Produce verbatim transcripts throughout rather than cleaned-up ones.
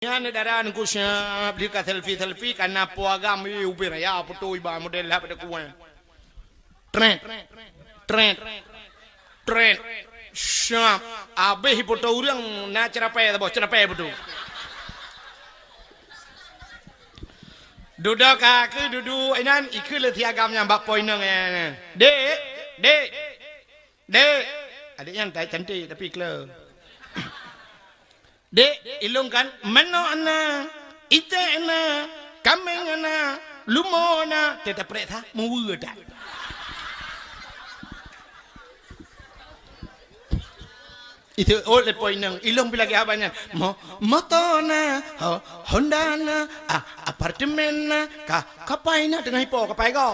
Nyan dara nungku siap di ka selfie-selfie kana po agam i ubé raya putui ba model lah pada kuan. Tret. Tret. Tret. Siap. Abéh foto ureuëng na cerapai saboh, cerapai foto. Dudoe ka keu dudu inan ikeu lé si agam nyang bak po inong nyan. Dek, dek. Dek. Adik nyan tai cantik tapi kle. Dek, ilong kan mano ana, ite ana, kameng ana, lumo ana, teuta prek sa, muwe tak. Itu oh lepo inong, ilong pi lagi haba nyan. Mo, moto na, ho, Honda na, ah, apartemen na, ka, kapai na tengah ipo, kapai go.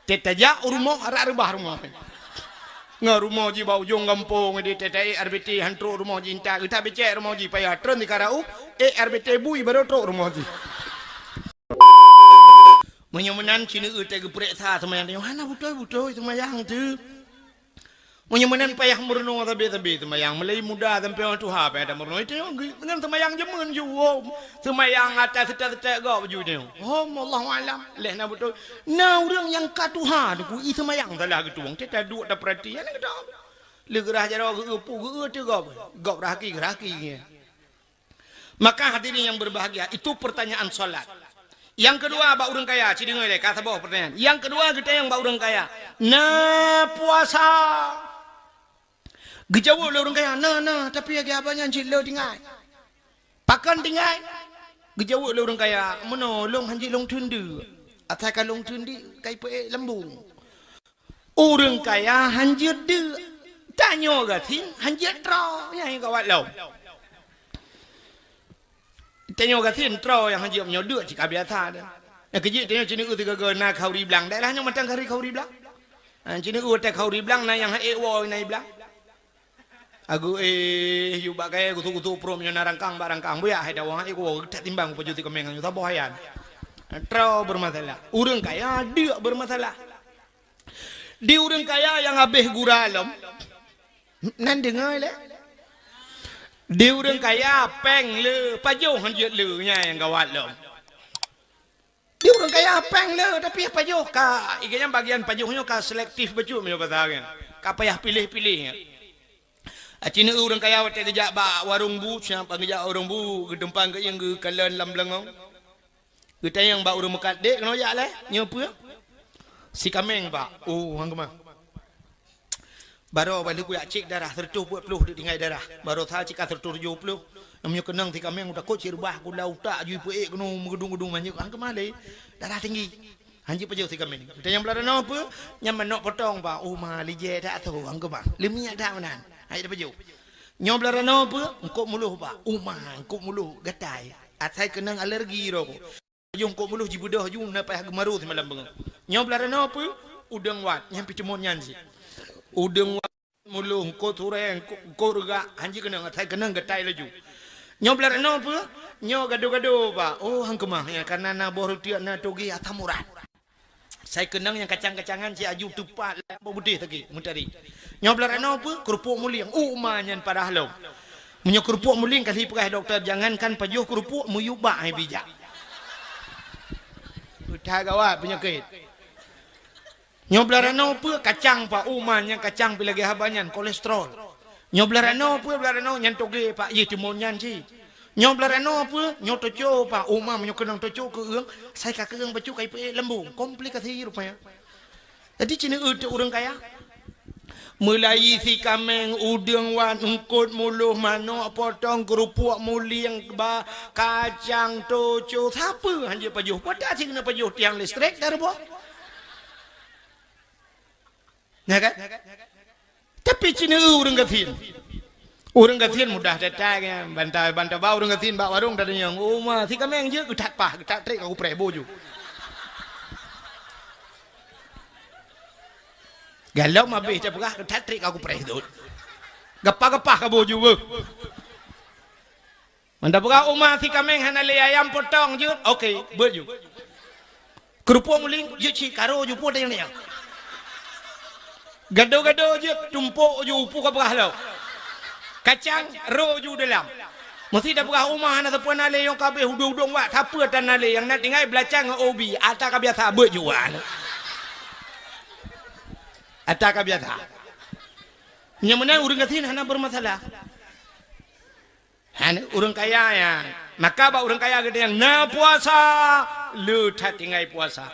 Teuta jak u rumoh, arak reubah rumoh. Ngon rumoh ji bak ujong gampông di teuta R B T han trok rumoh ji intat, geutak becek rumoh ji payah tron di karau, eh R B T bui baru trok rumoh ji. Meunyoe meunan cine eu teugeupreksa seumayang tanyoe, hana beutôi-beutôi seumayang teuh. Meunyoe meunan payah meurunoe sabe-sabe seumayang, mulai muda sampai orang tuha payah tameurunoe. Itu nyoe geu-, meunan seumayang jameun ju, oh, seumayang atas setek-setek gop ju itu. Oh, Allahu alam. Leh na beutôi. Na ureuëng nyang ka tuha tu ku i seumayang salah geutueng. Teuta duek tapeurati. Hana geutueng. Leugrah jaroe geu-, pu geu-, teu gop. Gop rahaki, rahaki. Maka hadirin yang berbahagia, itu pertanyaan salat. Yang kedua bak ureuëng kaya, ci deungoe lé ka saboh pertanyaan. Yang kedua geutanyong bak ureuëng kaya, na puasa. Geujaweueb lé ureuëng kaya, na, na, tapi lagée haba nyan cit le tinggai. Pakon tinggai? Geujaweueb lé ureuëng kaya, meunoe lôn hanjeuet lôn teun deuk. Asai ka lôn teun deuk, kai peuék lambung. Ureuëng kaya hanjeuet deuk, tanyoe gasien hanjeuet troe, nyang gawat lom. Tanyoe gasien troe nyang hanjeuet meunyoe deuk cit ka biasa deh. Nyang keujeuet tanyoe cine eu sigoe-goe na khauri blang, daerah nyoe mantong khauri, khauri blang. Ha, cine eu watée khauri blang na nyang han ék woe na i blang. Agu eh, yub bak kayée gusok-gusok pruet meunyoe na rangkang bak rangkang, buyak hai dawa, hai kuwoe that timbang pajoh si kameng nyoe saboh hayan. Troe bermasalah. Ureuëng kaya deuk bermasalah. Di ureuëng kaya nyang habéh gura lom. Nan deungoe lé. Di ureuëng kaya péng le, pajoh hanjeuet le, nyan nyang gawat lom. Di ureuëng kaya péng le, tapi pajoh ka, iga nyang bagian pajoh nyoe ka selektif bacut meunyoe basa kan. Ka payah piléh-piléh. Aci neu ureuëng kaya watée geujak bak warong bu, siang pan geujak warong bu, geutumpang geuieng geukalon lam beulangong. Geutanyong bak ureuëng meukat, "Dek, keunoe jak lé, nyoe peue?" "Si kameng, Pak." "Oh, han keumah." Baroe bak leuku jak cek darah, seureutôh peuet ploh deuek tinggai darah. Baroe sa cit ka seureutôh tujoh ploh. Meunyoe keunong si kameng, utakot cit reubah gula utak, jui peuék keunoe meugeudung-geudung manjeuet, han keumah lé. Darah tinggi. Hanjeuet pajoh si kameng. Geutanyong blah ranoe peue? Nyan manok potong, Pak. "Oh, ma, lijée that tho, han keumah. Leumiek that meunan." Hai tapajoh. "Nyoe blah ranoe peue?" "Eungkot muloh, Pak." "Oh, ma, eungkot muloh gatai. Asai keunong alergi roh." Pajoh eungkot muloh jibeudôh ju na payah geumaru simalam beungoh. "Nyoe blah ranoe peue?" "Udeueng wat, nyan pih teumon nyan cit." Udeueng wat, muloh, eungkot surée, eungkot, eungkot reugak, hanjeuet keunong, asai keunong gatai laju. "Nyoe blah ranoe peue?" "Nyoe gado-gado, Pak." "Oh, han keumah, ya, kareuna na boh reutiek, na toge asam urat." Sai keunong nyang kacang-kacangan cit aju teupat lam boh beudeh teuke meutari. "Nyoe blah ranoe peue?" "Keurupuk mulieng." "Oh, ma, nyan parah lom. Meunyoe keurupuk mulieng ka lheueh peugah dokto, jangankan pajoh keurupuk, meuyub bak hai bijak." That gawat peunyakét. "Nyoe blah ranoe peue?" "Kacang, Pak." "Oh, ma, nyan kacang pih lagée haba nyan, kolesterol." "Nyoe blah ranoe peue?" "Blah ranoe nyan toge, Pak." "Yeh, teumon nyan cit." "Nyoe blah ranoe peue?" "Nyoe toco, Pak." "Oh, ma, meunyoe keunong toco keu eueng, sai ka keu eueng bacut kai peuék lambung." Komplikasi rupanya. Jadi, ci neu eu teuk ureuëng kaya. Meulayi si kameng, udeueng wat, eungkot muloh, manok potong, keurupuk mulieng, ba, kacang, toco, sapeue hanjeuet pajoh. Padahai si keuneuk pajoh tiang listrik, dah ruboh. Ya kan? Tapi ci neu eu ureuëng gasien. Ureuëng gasien mudah that-that nyan. Banta, banta ba ureuëng gasien bak warong tatanyong, "Oh, ma, si kameng jeuet?" "Geuthat pah, geuthat trek ka kupreh boh ju." Galom habéh tapeugah, "Geuthat trek ka kupreh dot." Gapah-gapah ka boh ju beuh. Mantap peugah, "Oh, ma, si kameng hana lé ayam potong jeuet." "Oke, beuet ju." "Keurupuk mulieng jeuet cit, ka ro ju peue tanyong-tanyong." "Gado-gado jeuet, tumpok ju peue ka peugah lom." "Kacang, ro ju dalam." Meusti tapeugah uma hana sapeue na lé, nyang ka abéh udong-udong wak sapeue tan na lé, nyang na tinggai beulacang ngon ubi, ata ka biasa beuet jua. Ata ka biasa. Nyang meunan ureuëng gasien hana bermasalah. Hana ureuëng kaya nyan. Maka bak ureuëng kaya geutanyoe na puasa, le that tinggai puasa.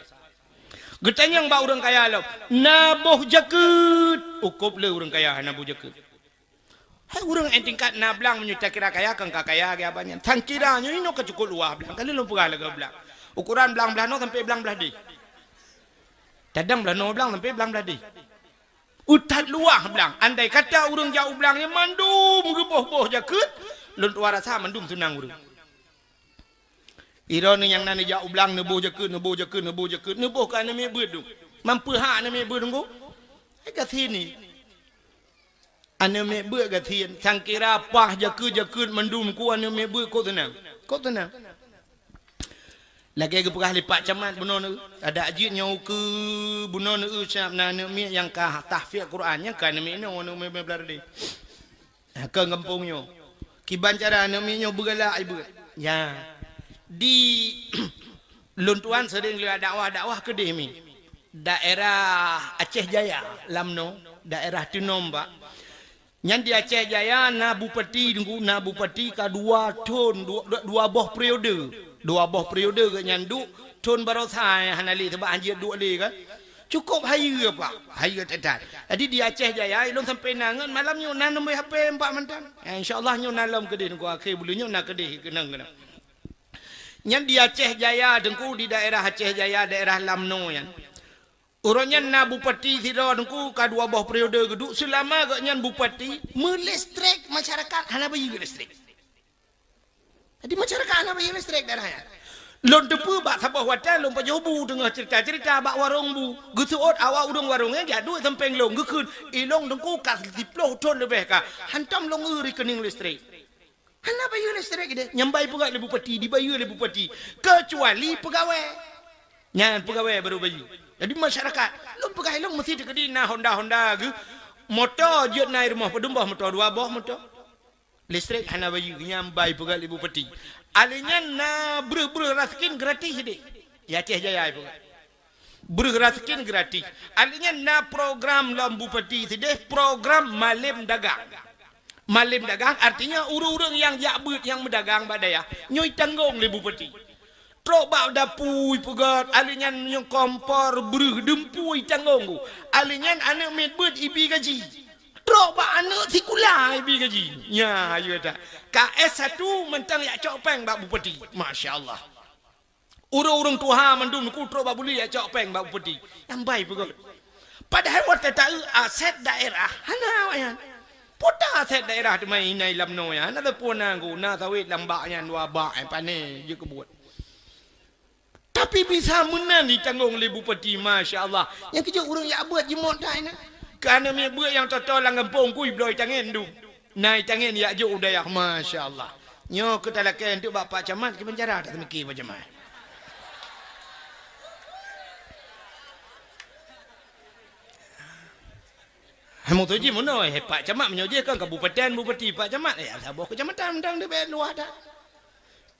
Geutanyoe bak ureuëng kaya lom, na boh jakeuet, ukôb le ureuëng kaya hana boh jakeuet. Hai ureuëng nyang tingkat na blang meunyoe takira kaya, kan ka kaya geuh abah nyan. Sangkira nyoe inoe ka cukôp luwah blang, ka lheueh lôn peugah lagèe blang. Ukoran blang blaih noe sampoe blang blaih deh. Tadang blaih noe blang sampoe blang blaih deh. Utat luwah blang. Andai kata ureuëng jak u blang nyan mandum geuboh-boh jakeuet, lôn tuwah rasa mandum seunang ureuëng. Droeneuh nyang na neujak u blang neuboh jakeuet, neuboh jakeuet, neuboh jakeuet, neuboh keu aneuk miet beuet tu. Mampu ha aneuk miet beuet tu. Hai gasien nyoe. Aneuk miet beuet gasien, sangkira paih jakeuet-jakeuet mandum keu aneuk miet beuet, kok seunang. Kok seunang. Lagèe geupeugah lé Pak Camat bunoe nyoe, adak jeuet nyoe keu bunoe nyoe, siap na aneuk miet nyang ka tahfiz Quran, nyang ka aneuk miet nyoe, aneuk miet beuet blah deh. Ha, keu gampông nyoe. Kiban cara aneuk miet nyoe beugalak ié beuet. Ya. Di lôn tuan sering lé dakwah-dakwah keudeh mi. Daerah Aceh Jaya, lam noe, daerah Teunom bak. Nyan di Aceh Jaya na bupati, Teungku, na bupati ka dua thon, dua, dua, dua boh periode. Dua boh periode geuh nyan duek, thon baroesa hana lé, sabab hanjeuet duek lé kan. Cukôp hayeue, Pak. Hayeue that-that. Jadi di Aceh Jaya, ilôn sampoe na ngon malam nyoe na nombor H P empat mantong. Eh, insya Allah nyoe na lom keudeh, Teungku, akhé buleuen nyoe na keudeh keunong-keunong. Nyan di Aceh Jaya, Teungku, di daerah Aceh Jaya, daerah lam noe nyan. Uroe nyan na bupati sidroe Teungku ka dua boh periode geuduek, seulama gobnyan bupati, meulestrek masyarakat hana bayeue lestrek. Jadi masyarakat hana bayeue lestrek daerah nyan. Lôn teupeue bak saboh watèe lôn pajoh bu teungoh cerita-cerita bak warong bu. Geuseuôt awak ureuëng warong nyan jak duek sampéng lôn, geukheun, "Ilôn Teungku ka siploh thon leubeh ka, hantom lôn eu rekening lestrek." Hana bayeue lestrek deh, nyang bai peugah lé bupati, dibayeue lé bupati. Keucuali peugawée. Nyan peugawée baru bayeue. Jadi masyarakat, lôn peugah ilôn meusti teukeudi na honda-honda geuh. Moto jeuet na i rumoh padum boh moto, dua boh moto. Lestrek hana bayeue, nyang bai peugah lé bupati. Alèh nyan na breuh-breuh raskin gratis deh. Ya Aceh Jaya peugah. Breuh raskin gratis. Alèh nyan na program lom bupati sideh, program malem dagang. Malem dagang artinya ureuëng-ureuëng nyang jak beuet nyang meudagang bak dayah, nyoe itanggong lé bupati. Trok bak dapu ipeugöt, alèh nyan nyang kompor breuh deumpu itanggong. Alèh nyan aneuk miet beuet ibi gaji. Trok bak aneuk sikula ibi gaji. Nya, ayo dah. Ka S satu mantong jak cok péng bak bupati. Masya Allah. Ureuëng-ureuëng tuha mandum neukutrok bak buleuen jak cok péng bak bupati. Nyang bai peugöt. Padahai watèe taeu aset daerah, hana awaknyan. Peue ta aset daerah teuma inai lam noe nyan, na teupeu na guna sawét lam bak nyan dua bak, eh, pané jeuet keu buet. Tapi bisa meunan itanggong lé bupati, masya Allah. Nyang keujeuet ureuëng jak beuet jimot that inan. Keu aneuk miet beuet nyang toto lam gampông kui bloe itangen dum. Na itangen jak jok u dayah, masya Allah. Nyoe keu talakée eunteuk bak Pak Camat, kiban cara taseumike Pak Camat. Hai meutuji meunoe, hai Pak Camat meunyoe jih kan kabupaten, bupati, Pak Camat, eh, saboh keucamatan mantong di bak luwah dah.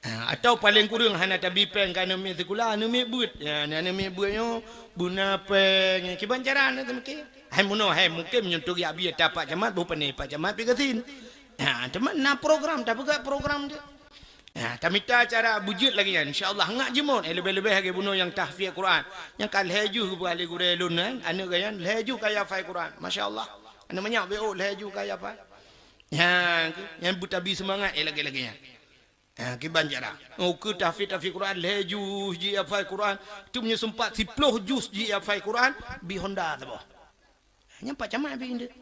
Ha, atau paleng kureueng hana tabi péng keu aneuk miet sikula, aneuk miet beuet. Ya, aneuk miet beuet nyoe beuna péng, kiban cara na teumike. Hai meunoe, hai mungken meunyoe teuga bi ata Pak Camat, boh pané Pak Camat pi gasien. Ha, teuma na program, tapeugah program tu. Ha, tamita cara beujeuet lagée nyan, insya Allah ngat jimot, eh, leubeh-leubeh lagée bunoe nyang tahfiz Quran. Nyang ka lhée juh geupeugah lé gurée lôn nyan, aneuk geuh nyan lhée juh ka hafai Quran. Masya Allah. Aneuk manyak B O lhée juh ka hafai. Ha, nyan beutabi seumangat, eh, lagée-lagée nyan. Ha, kiban cara. Oh, keu tahfiz-tahfiz Quran, lhée juz jihafai Quran. Tu meunyoe seumpat siploh juz jihafai Quran, bi honda saboh. Nyan Pak Camat bi indeuek.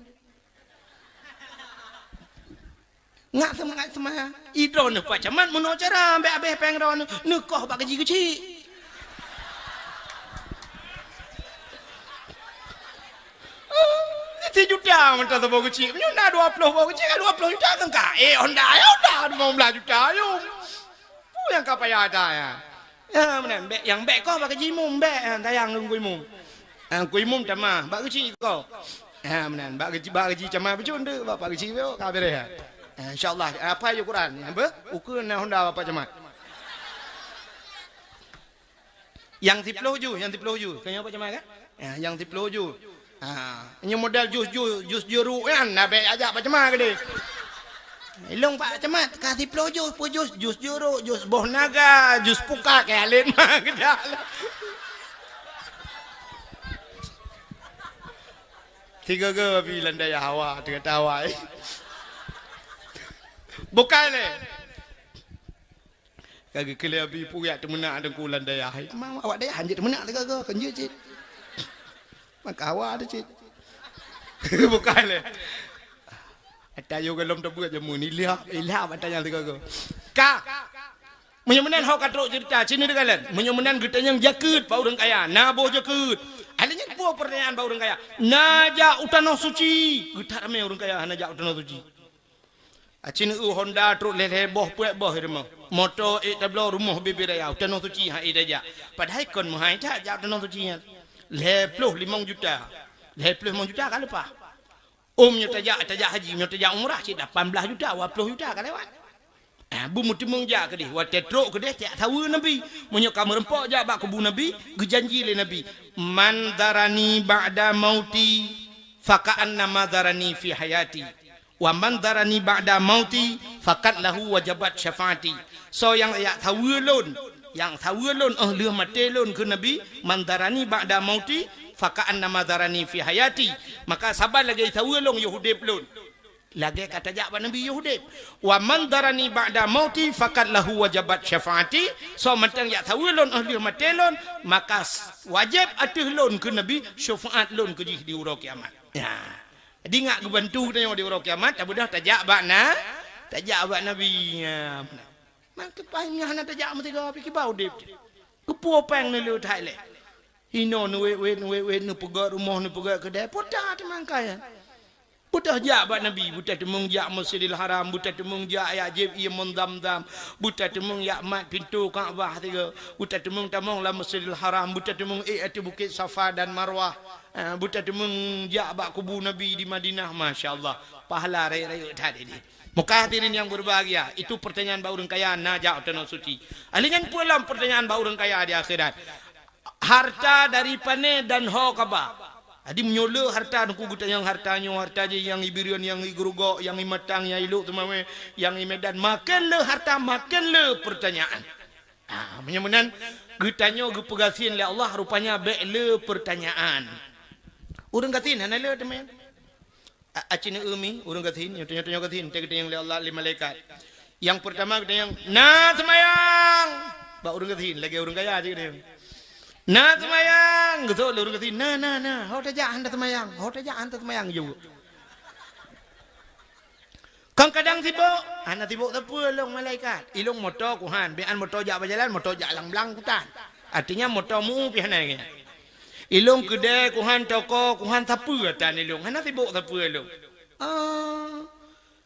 Ngat seumangat seumaya. Idroeneuh Pak Camat meunoe cara, bék abéh péng droeneuh, neukoh bak gaji keuchik. Sijuta mantong saboh keuchik. Meunyoe na dua ploh boh keuchik, dua ploh juta kan ka. Eh, honda, ya honda, lima belas juta, ayum. Peue nyang ka payah ata, ya? Ya, meunan, bék, nyang bék koh bak gaji imum, bék, ya, tayang ngon imum. Ah, ngon imum tamah, bak keuchik koh. Ya, meunan, bak gaji, bak gaji Camat bacut tu, bak, bak keuchik tu, ka beureh, ya. Eh, insya Allah, apa aja Quran? Ya, apa? Ukeue na Honda Bapak Camat. Nyang siploh ju, nyang siploh ju. Kayaknya Bapak Camat kan? Ya, nyang siploh ju. Ah, ini modal jus, jus, jus jeruk kan? Nah, baik aja Bapak Camat ke dia? Ilong Pak Camat, ka siploh jus, pun jus, jus jeruk, jus boh naga, jus pukat, kayak lain mah, ke dah lah. Tiga-tiga pih landai hawa, tengah tawa, eh. Bukan, eh. Ka geukheun lé Abi, "Peue jak teumeunak Teungku lam dayah?" "Hai, teuma awak dayah hanjeuet teumeunak sigoe-goe, kon jeuet cit." Maka awak tu cit. Bukan lé. Ata yo golom teubeuet jameun, ilham, ilham ata nyang sigoe-goe. Ka. Meunyoe meunan ho ka trok ceurita, sini deungon lôn. Meunyoe meunan geutanyong jakeuet bak ureueng kaya, na boh jakeuet. Ada nyan peue peurtanyaan bak ureueng kaya? Na jak u Tanoh Suci. Geutak ramé ureueng kaya hana jak u Tanoh Suci. Acin eu Honda trok lhèe-lhèe boh, peuet boh i rumoh. Moto ék tabloe rumoh bibé raya, u Tanoh Suci han ék tajak. Padahai kon meuhai that jak u Tanoh Suci nyan. Lhèe ploh limong juta. Lhèe ploh limong juta ka leupah. Oh, meunyoe tajak, tajak haji, meunyoe tajak umrah cit lapan blaih juta, dua ploh juta ka lewat. Ah, beumeuteumeung jak keudeh. Watèe trok keudeh jak saweue Nabi. Meunyoe ka meureumpok jak bak kubu Nabi, geujanji lé Nabi, "Man zarani ba'da mauti, faka'annama zarani fi hayati." "Wa man zarani ba'da mauti, faqad lahu wajabat syafaati." Soe nyang jak saweue lôn, nyang saweue lôn óh lheueh maté lôn, kheun Nabi, "Man zarani ba'da mauti, faka'annama zarani fi hayati." Maka saban lagèe saweue lôn yoh udép lôn. Lagèe ka tajak bak Nabi yoh udép. "Wa man zarani ba'da mauti, faqad lahu wajabat syafaati." Soe mantong jak saweue lôn óh lheueh maté lôn, maka s-, wajéb ateueh lôn, kheun Nabi, syafaat lôn keu jih di uroe kiamat. Ya. Jadi, ngat geubantu geutanyoe di uroe kiamat, tabeudôh tajak bak na-, tajak bak Nabi. Ya, meunan. Man keupai nyan hana tajak meusigoe, pih kiban udép. Keupeue péng neulheueh that ilèe? Hinoe neuwét-wét, neuwét-wét, neupeugöt rumoh, neupeugöt keudè, peue that teuma kaya. Beuteumeung jak bak Nabi, beuteumeung jak Masjidil Haram, beuteumeung jak, jak jieb ié mon Zamzam, beuteumeung jak mat pintoe Ka'bah sigoe, beuteumeung tamong lam Masjidil Haram, beuteumeung ék ateueh bukét Safa dan Marwah. Eh, beuteumeung jak bak kubu Nabi di Madinah, masya Allah, pahala rayeuk-rayeuk that ini. Maka hadirin yang berbahagia, itu pertanyaan bak ureueng kaya na jak u Tanoh Suci. Ahli nyan peue lom pertanyaan bak ureueng kaya di akhirat. Harta dari pané dan ho kaba. Jadi meunyoe le harta, Teungku, geutanyong harta nyoe, harta jih nyang i Bireuen, nyang i Geurugok, nyang i Matang, nyang i Lhokseumawe, nyang i Medan, maken le harta, maken le pertanyaan. Ah, meunyoe meunan, geutanyoe geupeugasien lé Allah, rupanya bèk le peurtanyaan. Ureueng gasien hana le teuma. A-, aci neueu mi, ureueng gasien, nyoe tanyoe-tanyoe gasien, teugeutanyong lé Allah, lé malaikat. Nyang peurtama geutanyong, "Na seumayang?" Bak ureueng gasien, lagèe ureueng kaya cit geutanyong. "Na seumayang?" Geuseuôt lé ureueng gasien, "Na, na, na." "Ho tajak han taseumayang, ho tajak han taseumayang," geujaweueb. Kon kadang sibok, hana sibok sapeue lôn malaikat. Ilôn moto kuhan, bèk an moto jak bak jalan, moto jak lam blang kutan. Artinya moto meu pih hana lagèe nyan. Ilôn keudè kuhan, toko kuhan, sapeue atan ilôn, hana sibok sapeue lôn. Ah.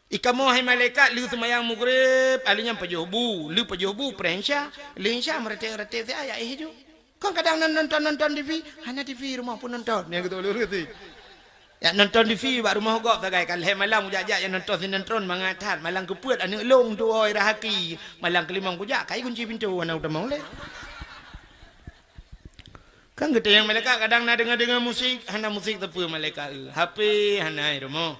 I kamoe hai malaikat, lheueh seumayang Maghrib, ahli nyan pajoh bu, lheueh pajoh bu, preh Isya, lheueh Isya meuratéb-ratéb siat jak éh ju. Kon kadang nan nonton-nonton T V, hana T V rumoh pun nonton. Nyang geutôk lôn reuti. Jak nonton T V bak rumoh gob sagai, ka lhèe malam kujak-jak jak nonton sinetron mangat that. Malam keupeuet aneuk lôn tuwoe i Rahaki. Malam keulimong kujak, kai kunci pintoe hana kutamong lé. Kan geutanyong malaikat kadang na deungoe-deungoe musik, hana musik sapeue malaikat. H P hana i rumoh.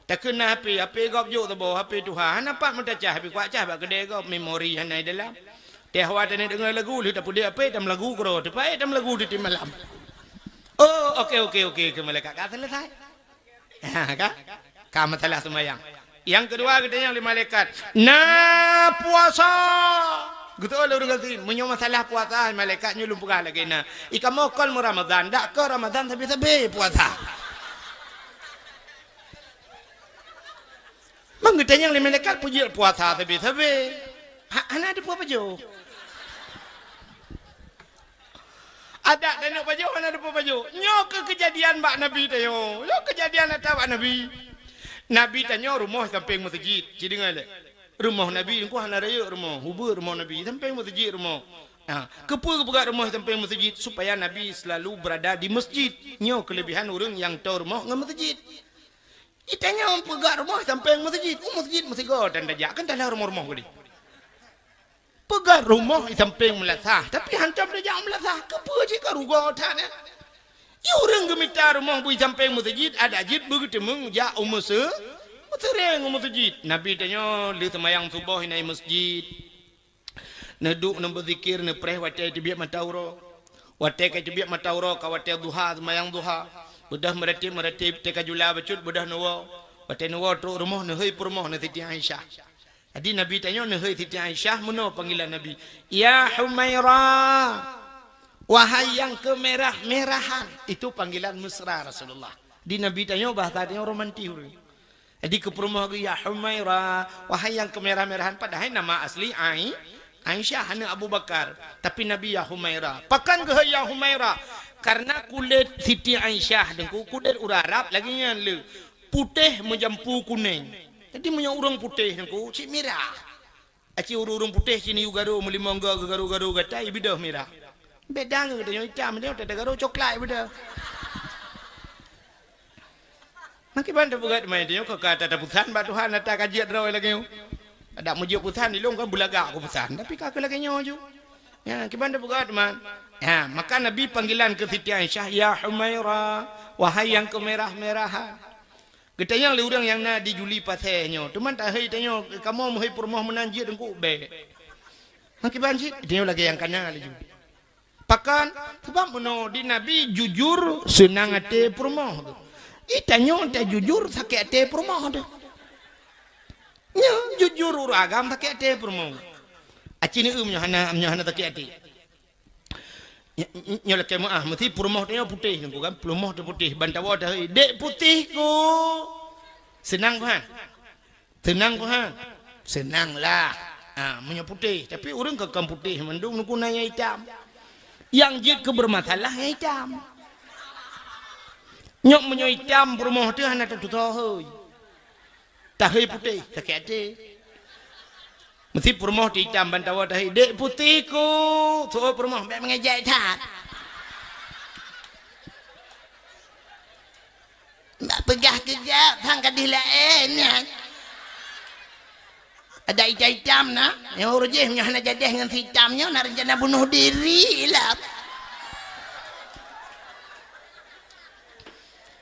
Takheun na H P, H P gob jok saboh, H P tuha, hana pat meutacah, H P kuat cah bak keudè gob, memori hana i dalam. Teuh awak taneuk deungoe lagu, lheueh tapeudeuh H P, tameulagu keudroe, teupaék tameulagu tiep-tiep malam. Oh, oke, oke, oke, kheun malaikat, ka seuleusai. Ha, ka? Ka masalah seumayang. Nyang keudua geutanyong lé malaikat, "Na puasa?" Geutôk lé ureueng gasien, meunyoe masalah puasa, malaikat nyoe lôn peugah lagèe na. I kamoe kon meu Ramadhan, dak kon Ramadhan sabe-sabe puasa. Meunyoe geutanyong lé malaikat, peue jeuet puasa sabe-sabe? Ha, hana teupeue pajoh. Adak tanyoe pajoh, hana teupeue pajoh. Nyoe keuh keujadian bak Nabi tanyoe. Nyoe keujadian nyata bak Nabi. Nabi tanyoe rumoh sampéng meuseujid. Ci deungoe lé. Rumoh Nabi Teungku hana rayeuk rumoh. Ubeut rumoh Nabi, sampéng meuseujid rumoh. Ha, keupeue geupeugah rumoh sampéng meuseujid? Supaya Nabi selalu berada di masjid. Nyoe keulebihan ureueng nyang toe rumoh ngon meuseujid. Itanyong peugöt rumoh sampéng meuseujid. U meuseujid meusigoe tan tajak, kan talah rumoh-rumoh geude. Peugöt rumoh i sampéng meulasah, tapi hantom tajak meulasah. Keupeue cit ka rugoe that nyan? Di ureuëng geumita rumoh bui sampéng meuseujid, adak jeuet beugeuteumeung jak u meuseu-, meuseureng u meuseujid. Nabi tanyoe lheueh seumayang suboh inan i meuseujid. Neuduek neubeuzikir, neupreh watée teubiet mata uroe. Watée ka teubiet mata uroe ka watée duha, seumayang duha. Beudôh meuratéb-meuratéb, teuka jula bacut beudôh neuwoe. Watée neuwoe trok rumoh, neuhôi peurumoh neu Siti Aisyah. Jadi Nabi tanyoe neuhôi Siti Aisyah, meunoe panggilan Nabi, "Ya Humaira, wahai nyang keumeurah-meurahan." Itu panggilan mesra Rasulullah. Di Nabi tanyoe bahasa tanyoe romantis ureuëng. Jadi keu peurumoh geuh, "Ya Humaira, wahai nyang keumeurah-meurahan," padahai nama asli Ai-, Aisyah, aneuk Abu Bakar. Tapi Nabi, "Ya Humaira." Pakon geuhôi "Ya Humaira"? Karena kulét Siti Aisyah teungku, kulét ureuëng Arab lagée nyan le. Putéh meujampu kunéng. Jadi meunyoe ureuëng putéh teungku, cit mirah. Aci ureuëng-ureuëng putéh cit yue garo meulimong goe geugaru-garu gata, ibeudôh mirah. Beda ngon geutanyoe itam, tanyoe teuka garo coklat ibeudôh. Meukiban tapeugah teuma tanyoe ka, ka ta-, tapesan bak Tuhan ata ka jeuet droe lagée nyoe. Adak meujeuet pesan di lôn kan beulagak kupesan, tapi ka keu lagée nyoe ju. Ya, kiban tapeugah teuma. Ya, maka Nabi panggilan keu Siti Aisyah, "Ya Humaira, wahai nyang keumeurah-meurahan." Geutanyong lé ureuëng nyang na di Juli Pasé nyoe, teuma tahôi tanyoe, "Kamoe meuhôi peurumoh meunan jeuet teungku?" Bék. Meukiban cit, tanyoe lagée nyang kana laju. Pakon? Sabab meunoe di Nabi jujur seunang até peurumoh teuh. Itanyoe tajujur sakét até peurumoh teuh. Nyoe jujur ureuëng agam sakét até peurumoh. Aci neueu meunyoe hana, meunyoe hana sakét até. Nyoe, nyoe lakée meuáh, meusti peurumoh tanyoe putéh teungku kan, peurumoh teuh putéh, ban tawoe tahôi, "Dek putéh ku." Seunang paham? Seunang paham? Seunang lah. Ha, meunyoe putéh, tapi ureuëng ka kon putéh mandum, neukuna nyang itam. Nyang jeuet keu beureumasalah nyang itam. Nyoe meunyoe itam peurumoh teuh hana tatutoe hôi. Tahôi putéh, sakét até. Meusti peurumoh teuh itam ban tawoe tahôi, "Dek putéh ku." Soe peurumoh, bék meungejek that. Bak peugah keu gak, sang ka dih laén nyan. Ada itam-itam na, nyang ureuëng jih meunyoe hana jadeh ngon si itam nyoe, na rencana bunoh diri lah.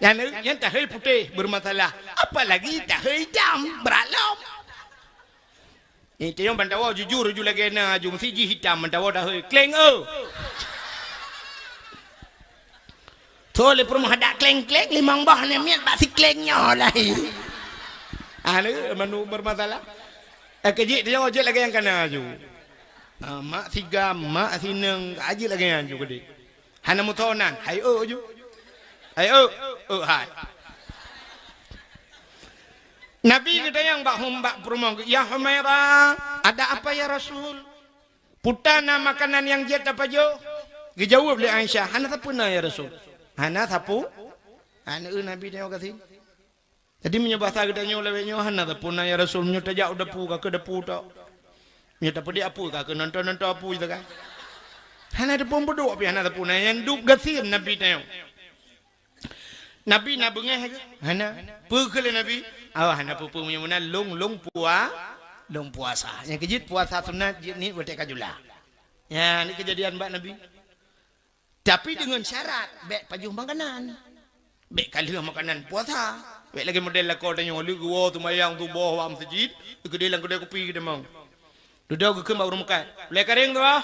Nyan, nyan tahôi putéh beureumasalah, apalagi tahôi itam, brat lom. Nyan tanyoe ban tawoe jujur ju lagée na ju, meusti jih itam ban tawoe tahôi, "Kléng eu!" Soe lé peurumoh adak kléng-kléng, limong boh nyan miet bak si kléng nyoe lahé. Aneuk mandum beureumasalah. Eh, keu jih tanyoe jeuet lagée nyang kana ju. Ah, mak sigam, mak sineueng, ka jeuet lagée nyan ju keudeh. Hana meutonan, hai eu ju. Hai eu, eu hai. Nabi geutanyong bak hum-, bak peurumoh geuh, "Ya Humaira, ada apa ya Rasul? Peue na makanan nyang jeuet tapajoh?" Geujaweueb lé Aisyah, "Hana sapeue na ya Rasul." Hana sapeue? Aneuk Nabi tanyoe gasien. Jadi meunyoe basa geutanyoe lawét nyoe, "Hana sapeue na ya Rasul, meunyoe tajak u dapu ka keu dapu tok. Meunyoe tapeudiek apui ka keu nonton-nonton apui sagai." Hana teupeu peuduek pih hana sapeue na, nyang dub gasien Nabi tanyoe. Nabi na beungéh keu? Hana. Peue kheun lé Nabi? "Oh, hana peue-peue meunyoe meunan lôn, lôn pua-, lôn puasa." Nyang keujeuet puasa sunat jeuet niet watée ka jula. Nyan keujadian bak Nabi. Tapi deungon syarat, bék pajoh makanan. Bék ka lheueh makanan puasa. Bék lagée model lakoe tanyoe, lheueh geuwoe seumayang suboh bak meuseujid, geudeh lam keudée kupi geutamong. Dudoe geukheun bak ureuëng meukat, "Ulée karéng tu, ah?"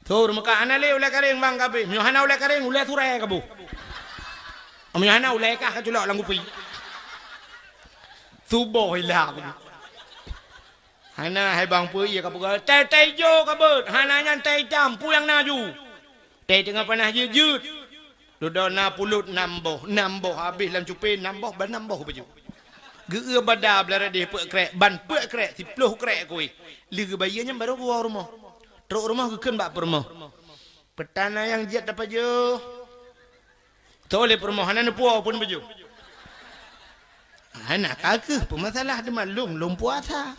Tho ureuëng meukat, "Hana lé ulée karéng bang, ka habéh." "Meunyoe hana ulée karéng, ulée surée kaboh. Meunyoe hana ulée kah kaculok lam kupi." Suboh ilah. "Hana hai bang, peue ié kapeugah, tée-tée ijo kabeuet, hana nyan tée itam, peue nyang na ju?" Tée teungoh panas jeuet-jeuet. Dudoe na pulut nam boh, nam boh habéh lam cupée, nam boh, ban nam boh baju. Geueu bada blah radeh peuet krék, ban peuet krék, siploh krék kuéh. Lheueh geubayeue nyan barô geuwoe rumoh. Trok rumoh geukheun bak peurumoh, "Peue na nyang jeuet tapajoh?" Tho lé peurumoh, "Hana neupuwoe pun baju." "Hana ka kheueh, peue masalah, teuma lôn, lôn puasa."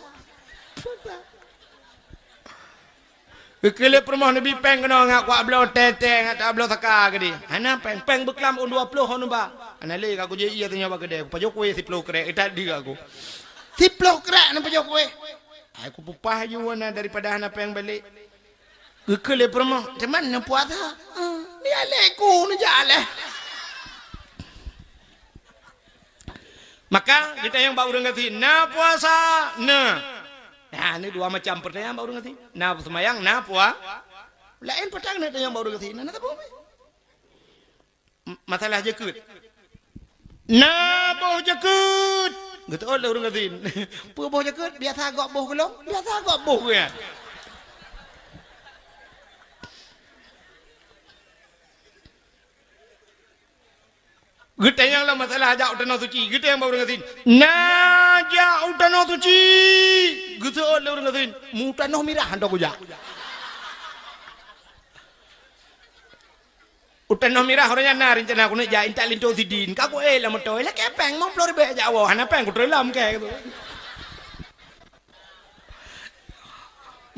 Geukheun lé peurumoh, "Neubi péng keunoe ngat kuat bloe tée-tée ngat tabloe saka keudeh." "Hana péng, péng beuklam ôn dua ploh ôn uba." Hana lé ka kujak ie tanyoe bak keudè, kupajoh kueh siploh krek, eh, tadi aku. Siploh krek na pajoh kueh. Ai kupeupah ju na daripada hana péng balek. Geukheun lé peurumoh, "Teuma na puasa?" "Ah, ni alek ku neujak leh." Maka geutanyoe bak ureuëng gasien, na puasa, na. Nah, ni dua macam pertanyaan bak ureuëng gasien. Na seumayang, na pua-, laén peutanyaan bak ureuëng gasien. Na, na saboh. M-, masalah jakeuet. Na boh jakeuet. Geuteuôt lé ureuëng gasien. Peue boh jakeuet? Biasa gob boh keulong, biasa gob boh nyan. Geutanyong lom masalah jak u tanoh suci. Geutanyong bak ureuëng gasien. Na jak u tanoh suci. Geuteuôt lé ureuëng gasien. Mu tanoh mirah hantom kujak. U tanoh mirah ureuëng nyan na rencana keuneuk jak intat linto sidin. Ka kuéh lam moto, lakée péng limong ploh ribée jak woe, hana péng kuteulom kée.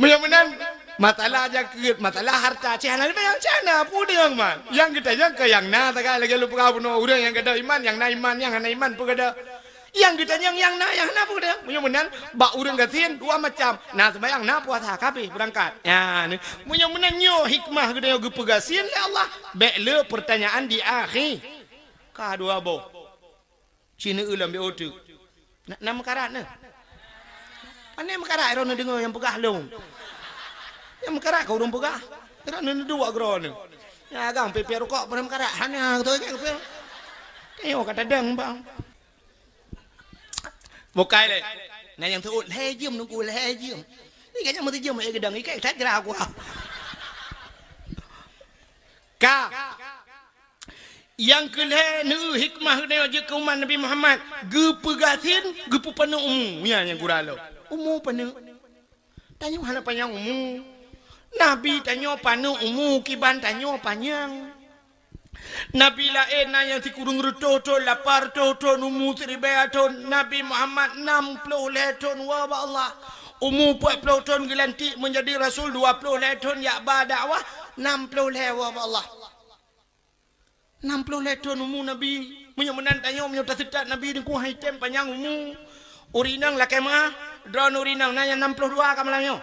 Meunyoe meunan, masalah jakeuet, masalah harta, cih hana leubeh cih hana peue deungon man. Nyang geutanyong keu nyang na sagai lagée lôn peugah bunoe ureuëng nyang gadôh iman, nyang na iman, nyang hana iman peue gadôh. Nyang geutanyong nyang na, nyang hana peue geutanyoe. Meunyoe meunan, bak ureuëng gasien dua macam. Na seumayang, na puasa, ka habéh beurangkat. Nyan. Meunyoe meunan nyoe hikmah geutanyoe geupeugasien lé Allah, bék le peurtanyaan di akhé. Ka dua boh. Ci neueu lam B O teuk. Na, na meukarat na. Pane meukarat droeneuh deungoe nyang peugah lôn. Nyang meukarat ka ureuëng peugah. Droeneuh neuduek keudroe neuh. Nyang agang pé-pé rukok pane meukarat. Hana beutôi kan pé. Tanyoe ka tadeng bang. Bukai lé. Na nyang teuôt lhée jeuem nunggu lhée jeuem. Ikai nyang meuteujeuem lé geudong ikai that jra kuah. Ka. Nyang keu lhée neueu hikmah geutanyoe jeuet keu umat Nabi Muhammad, geupeugasien, geupeupaneuk umu. Nyan nyang gura lom. Umu paneuk. Tanyoe hana panyang umu. Nabi tanyoe paneuk umu kiban tanyoe panyang. Nabi laén na nyang sikureueng reutôh thon, lapan reutôh thon, umu siribée thon. Nabi Muhammad nam ploh lhée thon woe bak Allah. Umu peuet ploh thon geulantik meunjadi rasul, dua ploh lhée thon jak ba dakwah, nam ploh lhée woe bak Allah. Nam ploh lhée thon umu Nabi. Meunyoe meunan tanyoe, meunyoe taseutôt Nabi Teungku han item panyang umu. Ureuëng inong lakée meuáh, droeneuh ureuëng inong na nyang nam ploh dua ka malam nyoe.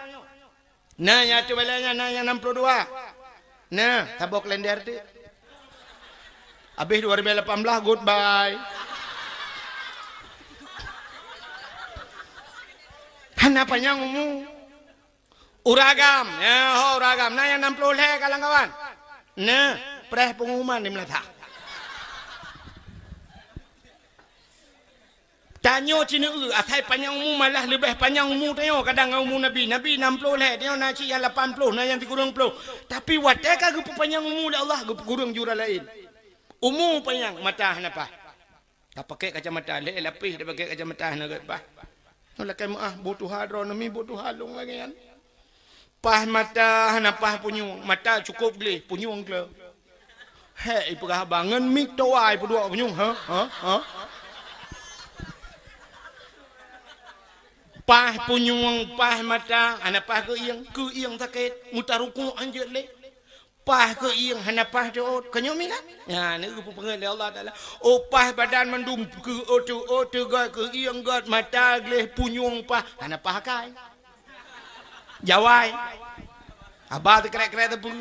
Na nyang ateueh balée nyan na nyang nam ploh dua. Na, saboh kalender teuk. Habéh dua ribée lapan belas, goodbye. Hana panyang umu. Ureuëng agam, ya ho ureuëng agam. Na nyang nam ploh lhée ka lam kawan. Na, preh pengumuman di meunasah. Tanyoe ci neueu, asai panyang umu malah leubeh panyang umu tanyoe kadang ngon umu Nabi. Nabi nam ploh lhée, tanyoe na cit nyang lapan ploh, na nyang sikureueng ploh. Tapi watée ka geupeupanyang umu lé Allah, geupeukureueng ju ureuëng laén. Umu panyang, mata hana paih. Tapakék kacamata, lhée lapéh tapakék kacamata hana gét paih. Nyoe lakée meuáh, bu tuha droeneuh mi bu tuha lôn lagée nyan. Paih mata hana paih punyueng, mata cukôp gleh, punyueng kle. Hék ipeugah haba ngon mik towa ipeuduek punyueng, ha? Ha? Ha? Paih punyueng, paih mata, hana paih keuieng, keuieng sakét, meutarukuk anjeut lé. Paih keuieng hana paih teuôt, keu nyoe mi kan? Nyan, nyoe geupeupeungeut lé Allah Taala. Oh, paih badan mandum keu-, oh, teu-, oh, teugot, keuieng got, mata gleh, punyueng paih, hana paih akai. Jawai. Haba teukrek-krek teupeu.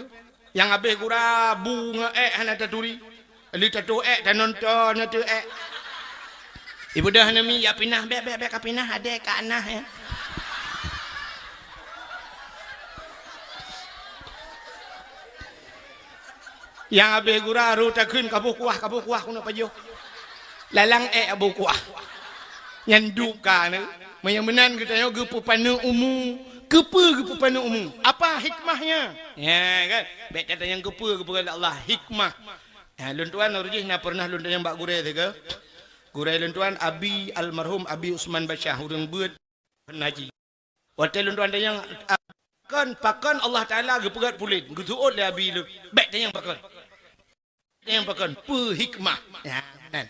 Nyang habéh gura bu ngon ék hana taturi. Lé tatoh ék tanonton ateueh ék. Ibeudôh aneuk miet, "Ya pinah, bék, bék, bék ka pinah, adé ka anah ya." Nyang habéh gura ru takheun, "Kaboh kuah, kaboh kuah keuneuk pajoh." Lalang ék kaboh kuah. Nyan duek ka aneuk. Meunyoe meunan geutanyoe geupeupaneuk umu. Keupeue geupeupaneuk umu? Apa hikmahnya? Ya kan? Bék tatanyong keupeue geupeugah lé Allah, hikmah. Ha, lôn tuan, uroe jih na pernah lôn tanyong bak gurée sigoe. Gurée lôn tuan, Abi, almarhum Abi Usman Basyah, ureuëng beuet haji. Watée lôn tuan tanyong, "Pakon, pakon Allah Taala geupeugét puléh?" Geuseuôt lé Abi lôn, "Bék tanyong pakon. Tanyong pakon, peue hikmah?" Ya, kan?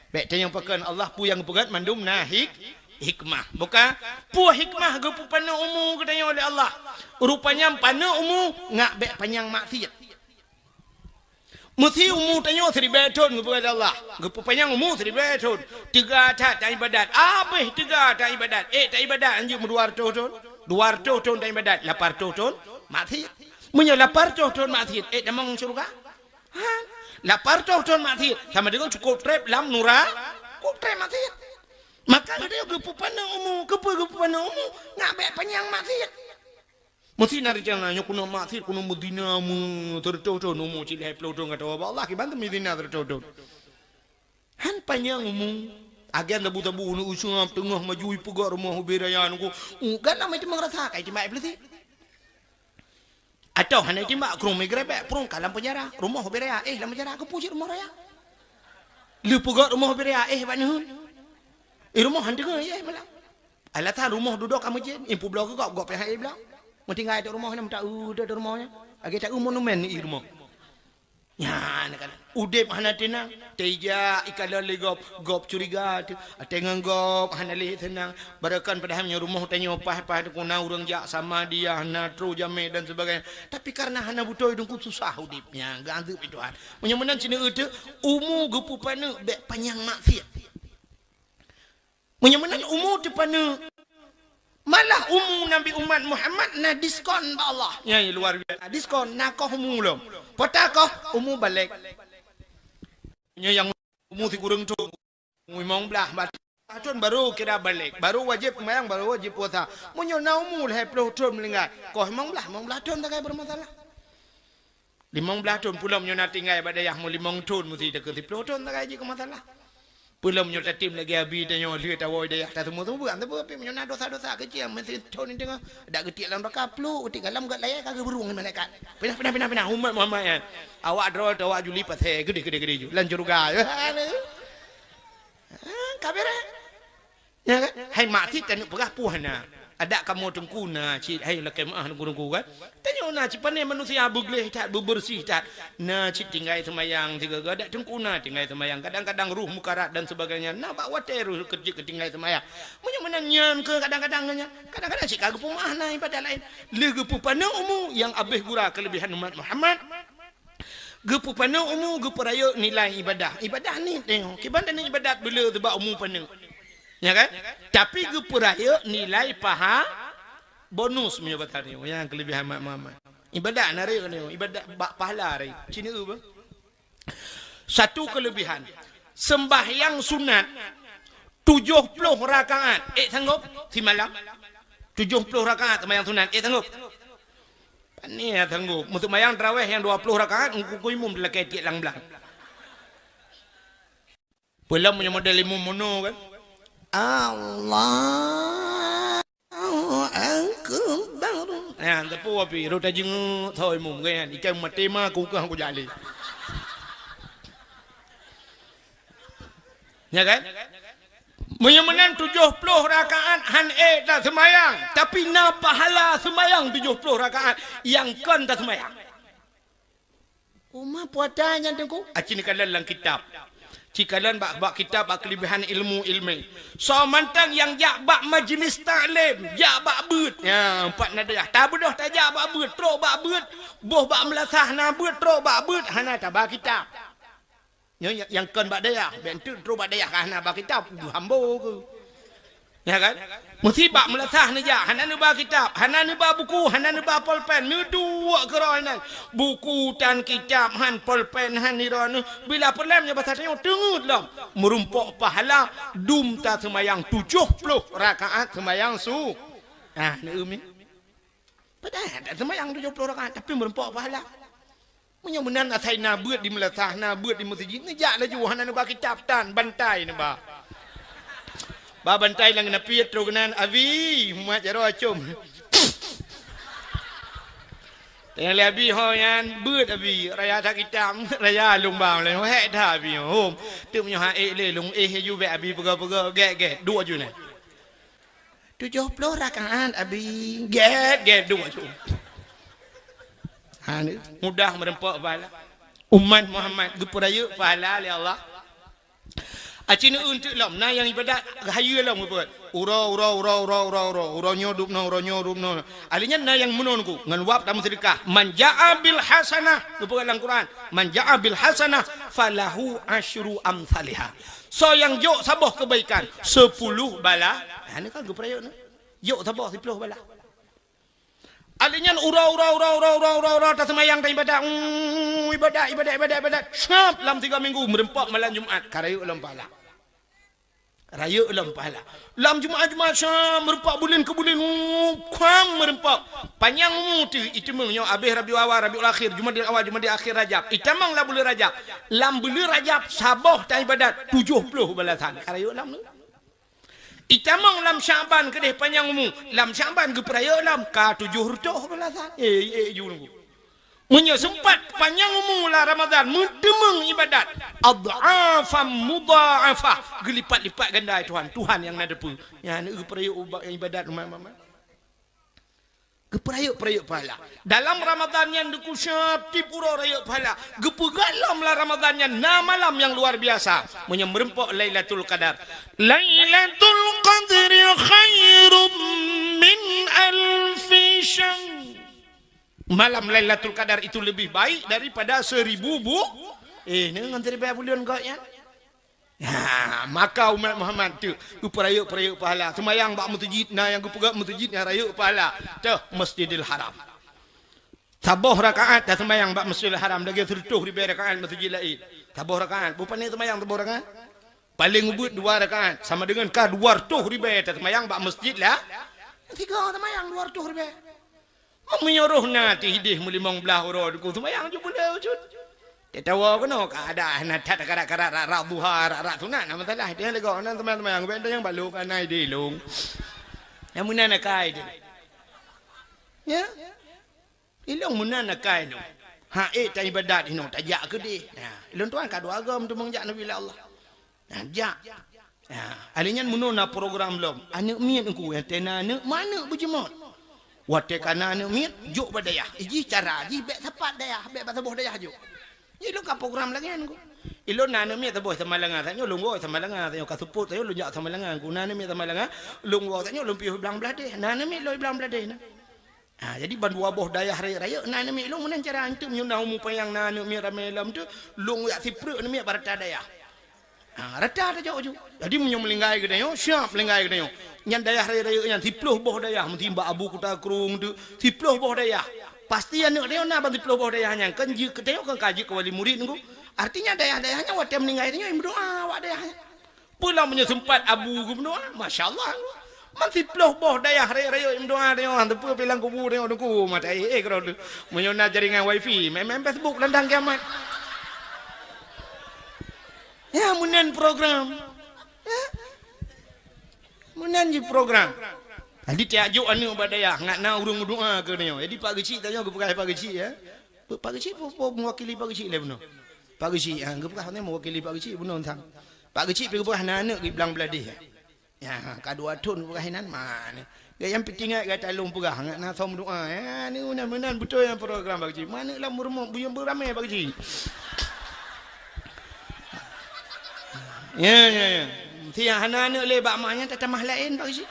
"Bék tanyong pakon Allah, peue nyang geupeugét mandum na hik-, hikmah." Buka, peue hikmah geupeupaneuk umu geutanyoe lé Allah? Rupanya paneuk umu ngat bék panyang maksiet. Meusi umu tanyoe siribèe thon geupeugah lé Allah. Geupeupanyang umu siribèe thon. Teuga that taibadat. Abéh teuga taibadat. Ék taibadat hanjeuet meudua reutôh thon. Dua reutôh thon taibadat. Lapan reutôh thon maksiet. Meunyoe lapan reutôh thon maksiet, ék tamong syeuruga? Ha? Lapan reutôh thon maksiet. Sama deungon cukôp trép lam nura-, cukôp trép maksiet. Maka geutanyoe geupeupaneuk umu. Keupeue geupeupaneuk umu? Nak bèk panyang maksiet. Meusi na rencana nyoe keuneuk maksiet, keuneuk meuzina, meu-, teureutôh thon umu cit lhèe ploh thon ka tawoe bak Allah, kiban teumeuzina teureutôh thon. Han panyang umu. Agen sabu-sabu uneuk useuab teungoh maju ipeugöt rumoh ubé raya nunggu. U, gan lam itu meurasa kai timbak iblisi. Atau hana timbak, krueng meugerebek, prong ka lam penjara, rumoh ubé raya, éh lam penjara, keupeue cit rumoh raya. Lheuh peugöt rumoh ubé raya, éh bak neuheun. Éh rumoh han deungoe, éh malam. Alasan rumoh dudoe ka meujén, impubloe keu gob, gob pih han ibloe. Meutinggai di rumoh nyan, meuta-eu di rumoh nyan. Lagèe ta-eu monumen di rumoh. Nyan kan. Udép hana teunang, teujak ikalon lé gob, gob curiga teuh. Até ngon gob hana lé seunang. Barokon padahai nyoe rumoh tanyoe paih-paih teukuna ureueng jak sama dia, hana trôh jamé dan sebagainya. Tapi karena hana beutôi teungku susah udép nyan, geuanggeup lé Tuhan. Meunyoe meunan sineuk teuh, umu geupeupaneuk bèk panyang maksiet. Meunyoe meunan umu teupaneuk, malah umu Nabi umat Muhammad na diskon bak Allah. Nyan luar biasa. Diskon na koh umu lom. Pota koh umu balek. Nyoe nyang umu sikureueng thon, umu limong blaih, empat thon baru kira balek, baru wajéb seumayang, baru wajéb puasa. Meunyoe na umu lhèe ploh thon meuninggai, koh limong blaih, limong blaih thon sagai bermasalah. Limong blaih thon, peulom nyoe na tinggai bak dayah mu limong thon, meusi takheun siploh thon sagai jih keu masalah. Peulom nyoe tatem lagèe Abi tanyoe lheueh tawoe dayah taseumeubeuet, sabab pih meunyoe na dosa-dosa keuciek, meusi thon nyoe teungoh dak geutiek lam raka, pluk geutiek galam, gèt layèe ka geubeurueng malaikat. Pinah, pinah, pinah, pinah, umat Muhammad nyan. Awak droe teuh, awak juli pasé, geudeh, geudeh, geudeh ju lam syeuruga. Ha, ka beureh. Nyan kan? Hai maksiet taneuk peugah peue hana. Adak kamoe teungku na cit, hai lakèe meu'ah teungku-teungku kan. Tanyoe na cit pané manusia beugleh that, beubeureuséh that. Na cit tinggai seumayang sigoe-goe, adak teungku na tinggai seumayang. Kadang-kadang roh mukarat dan sebagainya. Na bak watèe roh keujeuet keu tinggai seumayang. Meunyoe meunan nyan keu kadang-kadang nyan. Kadang-kadang cit ka geupeumeu'ah na ibadat laén. Lheueh geupeupaneuk umu nyang abéh gura keuleubihan umat Muhammad. Geupeupaneuk umu, geupeurayeuk nilai ibadah. Ibadah ni teuh, kiban dan ibadat beuleu teubak umu paneuk. Ya kan? Tapi geupeurayeuk nilai paha-, bonus meunyoe bak tanyoe. Nyang keuleubihan mak-mak. Ibadat na rayeuk nyoe, ibadat bak pahala rayeuk. Cina eu bah. Satu keuleubihan. Seumbahyang sunat tujoh ploh rakaat. Ék sanggob simalam? Tujoh ploh rakaat seumbahyang sunat. Ék sanggob? Pane sanggob. Meuseumayang taraweh nyang dua ploh rakaat, ngon kuku imum dilakèe tiek lam blang. Peulom meunyoe model imum mono kan. Allahu Akbar. Nah, teupeu api, rot tajingeuk tho imum kan. Ikan maté ma kukah kujak lé. Ya kan? Meunyoe meunan tujoh ploh rakaat han ék taseumayang, tapi na pahala seumayang tujoh ploh rakaat nyang kon taseumayang. Uma puasa nyan teungku? Aci neukalon lam kitab. Ci kalon bak, bak kitab bak keuleubihan ilmu ilmi. Soe mantong nyang jak bak majlis taklim, jak bak beuet. Ya, pat na dayah. Tabeudôh tajak bak beuet, trok bak beuet. Boh bak meulasah na beuet, trok bak beuet, hana taba kitab. Nyoe nyang, nyang kon bak dayah, bèk enteuk trok bak dayah ka hana ba kitab, hambo keu. Ya kan? Meusi bak meulasah neujak, hana neuba kitab, hana neuba buku, hana neuba polpen, neuduek keudroe nan. Buku tan kitab han, polpen han, nirone. Bila peureulèe nyoe basa tanyoe teungeut lom. Meurumpok pahala, dum taseumayang tujoh ploh rakaat seumayang su-, ah, neueu mi. Padahai dak seumayang tujoh ploh rakaat, tapi meurumpok pahala. Meunyoe meunan asai na beuet di meulasah, na beuet di meuseujid, neujak laju hana neuba kitab tan, bantai neuba. Ba bantai lam geunapiet trok keunan, "Abi, umat jaroe acom." Tanyong lé Abi, "Ho nyan, beuet Abi, raya that kitab, raya lôn ba, lôn hék that Abi, hom. Teuk meunyoe han ék lé lôn éh laju bèk Abi peugah-peugah, gèt-gèt, duek ju nyan." Tujoh ploh rakaat, Abi. Gèt, gèt, duek ju. Ha, ni mudah meurumpok pahala. Umat Muhammad geupeurayeuk pahala lé Allah. Aci neu eunteuk lom, na nyang ibadat hayeue lom geupeugah. Uroe, uroe, uroe, uroe, uroe, uroe, uroe nyoe dubnoe, uroe nyoe dubnoe. Ahli nyan na nyang meunoe ngon wab dan meuseudeukah. "Man ja'a bil hasanah," geupeugah lam Quran. "Man ja'a bil hasanah falahu asyru amsalihah." Soe nyang jok saboh keubaikan, sepuluh bala. Ha, nyoe kan geupeurayeuk nyoe. Jok saboh siploh bala. Ahli nyan uroe, uroe, uroe, taseumayang, taibadat, mm, ibadat, ibadat, ibadat, ibadat. Syab lam tiga minggu meureumpok malam Jumat, ka rayeuk lom pahala. Rayeuk lom pahala. Lam Jumat-Jumat syam meureumpok, buleuen keu buleuen, mm, kuang meureumpok. Panyang umu teuh, iteumeung nyoe abéh Rabiul Awal, Rabiul Akhir, Jumadil Awal, Jumadil Akhir, Rajab. Itamong lam buleuen Rajab. Lam buleuen Rajab saboh taibadat tujoh ploh balasan. Ka rayeuk lom nyoe. Itamong lam Sya'ban keudeh panyang umu, lam Sya'ban geupeurayeuk lom ka tujoh reutôh balasan. Eh, eh, ju nunggu. Meunyoe seumpat panyang umu lam Ramadan, meuteumeung ibadat, adh'afan mudha'afah, geulipat-lipat ganda, Tuhan, Tuhan nyang na teupeue. Nyan geupeurayeuk ubat ibadat umat-umat. Geupeurayeuk-peurayeuk pahala. Dalam Ramadan nyan deuku syab tiep uroe rayeuk pahala. Geupeugah lom lam Ramadan nyan na malam nyang luar biasa. Meunyoe meureumpok Lailatul Qadar. Lailatul Qadri khairum min alfi syahr. Malam Lailatul Qadar itu lebih baik daripada seribu bu-, eh, ni ngon seribu buleuen gok nyan. Ha, maka umat Muhammad tu geupeurayeuk-peurayeuk pahala. Seumayang bak meuseujid, na nyang geupeugah meuseujid nyang rayeuk pahala. Teuh Masjidil Haram. Saboh rakaat taseumayang bak Masjidil Haram lagèe seureutôh ribèe rakaat meuseujid laén. Saboh rakaat, beu pane seumayang saboh rakaat? Paleng ubit dua rakaat, sama dengan ka dua reutôh ribèe taseumayang bak masjid lah. Tiga seumayang dua reutôh ribèe. Meunyoe roh na teuh idéh meulimong blaih uroe deuku seumayang ju buleue cut. Tatawa keunoe ka ada na that karat-karat rak-rak duha, rak-rak sunat, na masalah. Dia lego na seumayang-seumayang, bèk tanyong bak lôn, ka na idéh lôn. Nyang meunan akai deh. Ya? Ilôn meunan akai lôn. Ha, eh, ta ibadat inoe, tajak keudeh. Ya. Ilôn tuan ka dua agam tu meunjak Nabi Allah. Nah, jak. Nah, ahli nyan meunoe na program lom. Aneuk miet engku, eh, tena aneuk, ma aneuk beujeuet. Watèe ka na aneuk miet, jok bak dayah. Iji cara, jih bèk sapat dayah, bèk bak saboh dayah jok. Ji lôn ka program lagèe nyan engku. Ilôn na aneuk miet saboh Samalanga, tanyoe lôn woe Samalanga, tanyoe ka seupôt, tanyoe lôn jak Samalanga. Engku na aneuk miet Samalanga, lôn woe tanyoe lôn piôh Blang Bladeh. Na aneuk miet lôn Blang Bladeh na. Ha, jadi ban dua boh dayah rayeuk-rayeuk na aneuk miet lôn meunan cara anteuk meunyoe na umu panyang na aneuk miet ramè lom tu, lôn jak sipreuk aneuk miet bak rata dayah. Ha, rata tajok ju. Jadi meunyoe meulinggai geutanyoe, siap meulinggai geutanyoe. Nyan dayah rayeuk-rayeuk nyan siploh boh dayah meuti bak Abu Kuta Krueng tu, siploh boh dayah. Pasti aneuk tanyoe na ban siploh boh dayah nyan kan jeuet keu tanyoe kan ka jeuet keu wali murid nunggu. Artinya dayah-dayah nyan watèe meuninggai tanyoe meudoa awak dayah nyan. Peue lom meunyoe seumpat abu geumeudoa, masya Allah. Man siploh boh dayah rayeuk-rayeuk meudoa tanyoe, teupeue pilang kubu tanyoe teungku, mata eh, eh, keudroe teuh. Meunyoe na jaringan wifi, main-main Facebook landang kiamat. Ya, meunan program. Ya. Meunan jih program. Jadi tiap jok aneuk bak dayah, ngat na ureueng meudoa keu tanyoe. Jadi Pak Geuchik tanyoe geupeugah Pak Geuchik, ya. Pak Geuchik, peue, peue meuwakili Pak Geuchik lé bunoe. Pak Geuchik, ha, geupeugah nyoe meuwakili Pak Geuchik bunoe sang. Pak Geuchik pih geupeugah na aneuk di Blang Bladeh. Ya, ka dua thon geupeugah inan, ma ni. Gaya nyang peutinggai gata lôn peugah, ngat na som doa. Ya, ni meunan, meunan beutôi nyang program Pak Geuchik. Ma aneuk lam meureumoh, buyong beuramé Pak Geuchik. Ya, ya, ya. Si nyang hana aneuk lé bak mak nyan tatamah laén Pak Geuchik.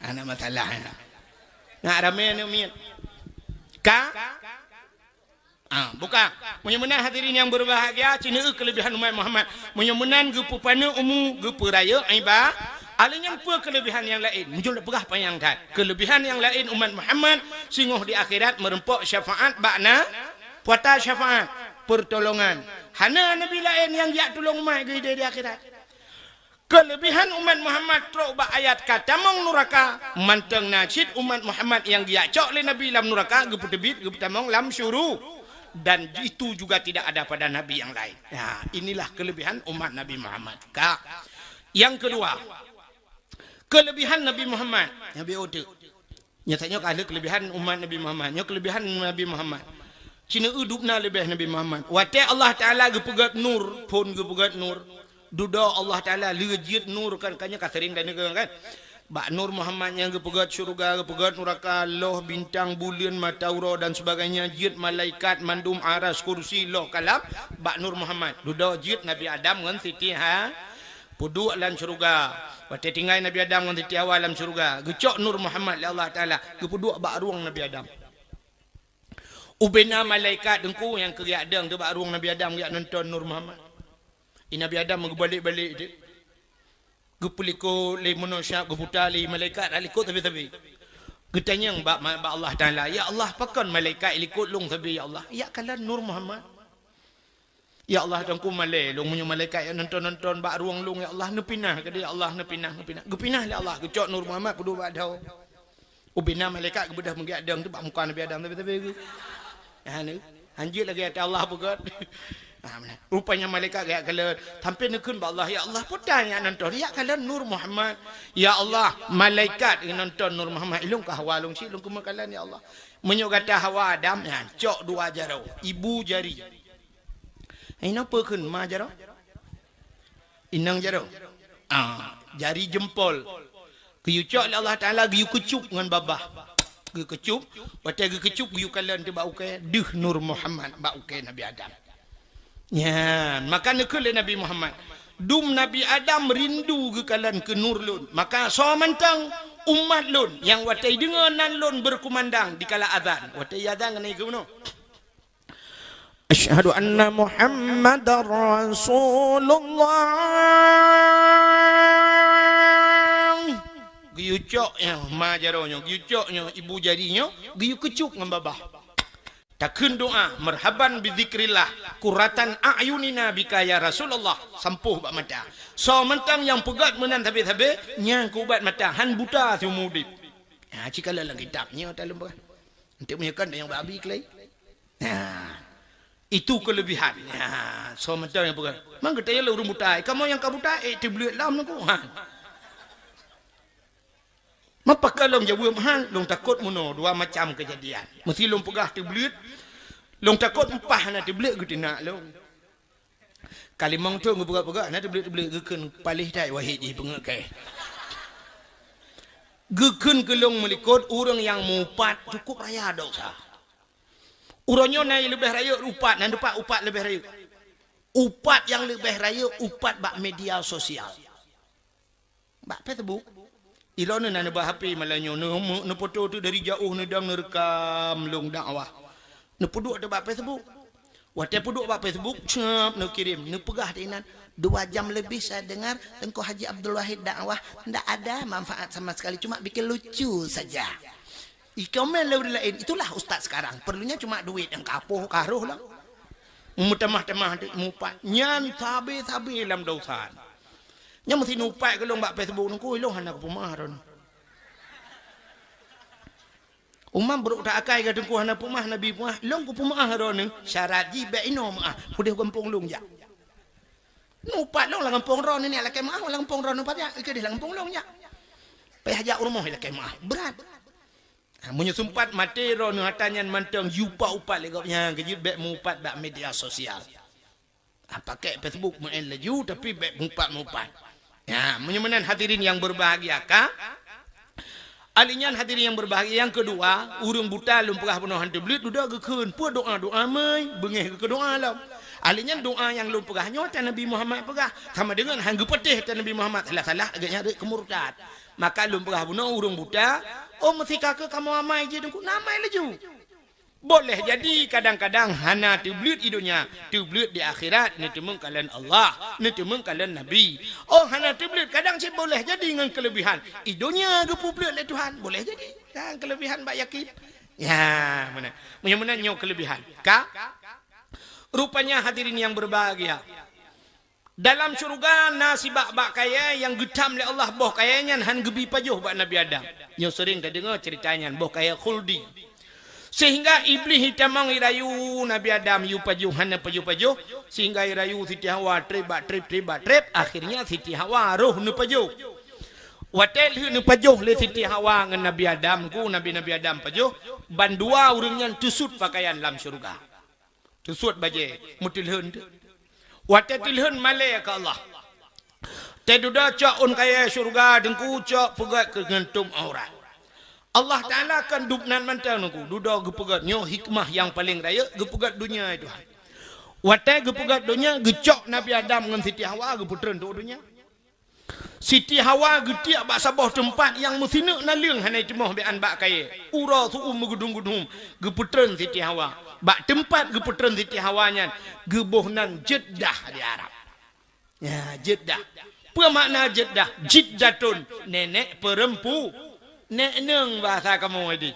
Aneuk masalah, ya. Ngat ramé aneuk miet. Ka? Ah, buka. Meunyoe meunan hadirin nyang berbahagia, ci neueu keulebihan umat Muhammad. Meunyoe meunan geupeupaneuk umu, geupeurayeuk iba-, ahli nyan peue keulebihan nyang laén? Meunyoe neupeugah panyang that. Keulebihan nyang laén umat Muhammad, singoh di akhirat meureumpok syafaat bak na-, puata syafaat, pertolongan. Hana nabi laén nyang jak tulông umat geuh di akhirat. Keulebihan umat Muhammad trok bak ayat ka tamong nuraka, mantong na cit umat Muhammad nyang geujak cok lé Nabi lam nuraka geupeuteubiet geupeutamong lam syuru-, dan itu juga tidak ada pada nabi yang lain. Ya, inilah kelebihan umat Nabi Muhammad. Ka. Yang kedua, kelebihan Nabi Muhammad. Nabi Utuh. Nyoe tanyoe ka lheueh keulebihan umat Nabi Muhammad. Nyoe keulebihan Nabi Muhammad. Ci neueu dubna leubeh Nabi Muhammad. Watée Allah Taala geupeugét nur, phon geupeugét nur. Dudoe Allah Taala lheueh jeuet nur kan, kan nyoe ka sering tadeungoe kan. Bak Nur Muhammad nyang geupeugét syeuruga, geupeugét nuraka, loh bintang, buleuen, mata uroe dan sebagainya, jeuet malaikat, mandum, aras, kursi, loh kalam, bak Nur Muhammad. Dudoe jeuet Nabi Adam ngon Siti Ha-, peuduek lam syeuruga. Watée tinggai Nabi Adam ngon Siti Hawa lam syeuruga, geucok Nur Muhammad lé Allah Taala, geupeuduek bak rueng Nabi Adam. Ubena malaikat teungku nyang keu geujak dong teuh bak rueng Nabi Adam geujak nonton Nur Muhammad. Di Nabi Adam geubalek-balek teuh. Geupeulikot lé manusia, geubuta lé malaikat, dak likot sabe-sabe. Geutanyong bak ma-, bak Allah Taala, "Ya Allah, pakon malaikat likot lôn sabe, ya Allah?" "Jak kalon Nur Muhammad." "Ya Allah, teungku malée lôn meunyoe malaikat jak nonton-nonton bak rueng lôn, ya Allah, neupinah keudeh, ya Allah, neupinah, neupinah." Geupinah lé Allah, geucok Nur Muhammad peuduek bak dhoe. Ubena malaikat geubeudôh meugét dong teuh bak muka Nabi Adam sabe-sabe geuh. Ha, nyoe. Hanjeuet lagée ata Allah peugét. Ha, meunan. Rupanya malaikat geujak kalon. Sampai neukheun bak Allah, "Ya Allah, peue tan nyang nonton?" "Jak kalon Nur Muhammad." "Ya Allah, malaikat nonton Nur Muhammad." "Ilôn ka hawa lôn cit, lôn keumeung kalon, ya Allah." "Meunyoe gata hawa Adam, nyan, cok dua jaroe, ibu jari." "Inoe peue kheun ma jaroe?" "Inong jaroe." Ah, jari jempol. Geuyue cok lé Allah Taala, geuyue keucup ngon babah. Geukeucup, watée geukeucup geuyue kalon teuh bak ukée, deuh Nur Muhammad bak ukée Nabi Adam. Nyan, maka neukheun lé Nabi Muhammad, "Dum Nabi Adam rindu geukalon keu nur lôn. Maka soe mantong umat lôn nyang watée deungoe nan lôn beukumandang dikala azan." Watée azan keunoe geukheun, "Asyhadu anna Muhammadar Rasulullah." Geuyue cok nyoe ma jaroe nyoe, geuyue cok nyoe ibu jari nyoe, geuyue keucup ngon babah. Takheun doa, "Marhaban bi dzikrillah, qurratan a'yunina bika ya Rasulullah." Sampôh bak mata. Soe mantong nyang peugét meunan sabe-sabe, nyan keu ubat mata, han buta siumu udeb. Ha, ci kalon lam kitab nyoe ta lôn peugah. Enteuk meunyoe kon nyang bak abi keulai. Nah, itu kelebihan. Nah, soe mantong nyang peugah. Mang geutanyoe lé ureuëng buta, "Kamoe nyang ka buta, ék teubleuet lom nangku." Ha. Mapa ka lôn jaweueb han, lôn takot meunoe dua macam keujadian. Meusé lôn peugah teubleuet, lôn takot mpah hana teubleuet geuteunak lôn. Kalimong thon geupeugah-peugah, hana teubleuet-teubleuet geukheun paléh that wahé jih beungeut kèe. Geukheun keu lôn meulikot ureuëng nyang mupat cukup raya desya. Uroe nyoe na leubeh rayeuk upat, na teupat upat leubeh rayeuk. Upat nyang leubeh rayeuk upat bak media sosial. Bak Facebook. Ilôn na neuba H P malam nyoe, neu-, neufoto teuh dari jauh, neudong neurekam lôn dakwah. Neupeuduek teuh bak Facebook. Watèe peuduek bak Facebook, cep, neukirém, neupeugah di inan, "Dua jam lebih saya dengar Teungku Haji Abdul Wahid dakwah, ndak ada manfaat sama sekali, cuma bikin lucu saja." Ikomén lé ureueng laén, "Itulah ustaz sekarang, perlunya cuma duit nyang kapoh karoh lah." Meutamah-tamah mupat, nyan sabe-sabe lam dosa. Nyan meusi neuupat keu lôn bak Facebook, "Teungku, ilôn hana kupeumeu'ah droeneuh." Umam brok that akai gata Teungku hana peumeu'ah, Nabi peumeu'ah, lôn kupeumeu'ah droeneuh, syarat jih bèk inoe meu'ah, udeh gampông lôn jak. Neuupat lôn lam gampông droeneuh, neujak lakèe meu'ah lam gampông droeneuh, pat jak, keudeh lam gampông lôn jak. Payah jak u rumoh lakèe meu'ah, brat. Ha, meunyoe seumpat maté droeneuh ata nyan mantong, yue upat-upat lé gobnyan, keu jeuet bèk meuupat bak media sosial. Ah, pakèk Facebook meu'en laju, tapi bèk mupat-mupat. Ya, meunyoe meunan hadirin yang berbahagia ka. Ahli nyan hadirin yang berbahagia, yang kedua, ureueng buta lôn peugah bunoe han teubleuet, dudoe geukheun, peue doa-doa meuy, beungèh geukheun doa lom. Ahli nyan doa nyang lôn peugah nyoe ata Nabi Muhammad peugah, sama deungon han geupatéh ata Nabi Muhammad, salah-salah lagèe nyan rhot keu murtad. Maka lôn peugah bunoe ureueng buta, oh, meusi ka keu kamoe amai jih Teungku, na amai laju. Boleh jadi kadang-kadang hana teubleuet di donya, teubleuet di akhirat, neuteumeung kalon Allah, neuteumeung kalon Nabi. Oh, hana teubleuet, kadang cit boleh jadi ngon keulebihan. Di donya geupeubleuet lé Tuhan, boleh jadi. Kan keulebihan bak yakin. Ya, meunan. Meunyoe meunan nyoe keulebihan. Ka? Rupanya hadirin yang berbahagia. Dalam syeuruga na sibak bak kayèe nyang geutam lé Allah, boh kayèe nyan han geubi pajoh bak Nabi Adam. Nyoe seuring tadeungoe ceurita nyan, boh kayèe khuldi. Sehingga Iblih itamong irayu Nabi Adam, yue pajoh, hana pajoh-pajoh, sehingga irayu Siti Hawa trép bak trép, trép bak trép, akhirnya Siti Hawa roh neupajoh. Watèe lheueh neupajoh lé Siti Hawa ngon Nabi Adam, ku Nabi, Nabi Adam pajoh, bandua ureueng nyan teusut pakaian lam syeuruga. Teusut bajèe, meuteulheun teuh. Watèe teulheun malèe keu Allah. Teududoe cok ôn kayée syeuruga Teungku, cok peugét keu ngon tom aurat. Allah Taala kan dub nan mantong Teungku, dudoe geupeugét, nyoe hikmah nyang paleng rayeuk, geupeugét donya, ya Tuhan. Watée geupeugét donya, geucok Nabi Adam ngon Siti Hawa geupeutreun u donya. Siti Hawa geutiek bak saboh teumpat nyang meusineuk naleueng, hana timoh bak an bak kayée. Uroe su-uem meugeudum-geudum, geupeutreun Siti Hawa. Bak teumpat geupeutreun Siti Hawa nyan, geuboh nan Jeddah di Arab. Ya, Jeddah. Peue makna Jeddah? Jiddatun, nenek peurempu-, nek neueng bahasa kamoe di.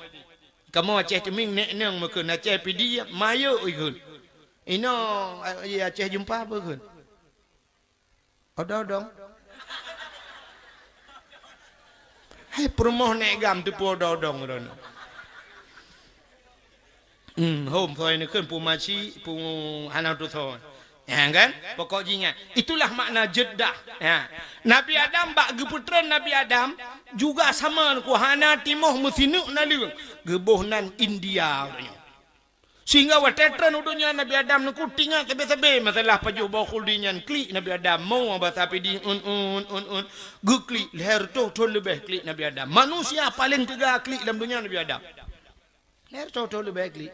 Kamoe Aceh Teumieng nek neueng meukheun, Aceh Pidie mayok ikheun. Inoe, eh, Aceh Jeumpa peue kheun? Odong-odong. Hai peurumoh nek gam teupeu odong-odong droeneuh. Hmm, hom, soe neukheun peue maci, peue hana tusoe. Ya kan? Pokok jih nyan. Itulah makna Jeddah. Ya. Nabi Adam bak geupeutreun Nabi Adam juga sama Teungku, hana timoh meusineuk naleueng. Geuboh nan India uroe nyoe. Sehingga watée treun u donya Nabi Adam Teungku, teuingat sabe-sabe masalah pajoh boh khuldi nyan, klik Nabi Adam, mo basa Pidie, un, un, un, un. Geuklik, lhèe reutôh thon leubeh klik Nabi Adam. Manusia paleng teuga klik lam donya Nabi Adam. Lhèe reutôh thon leubeh klik.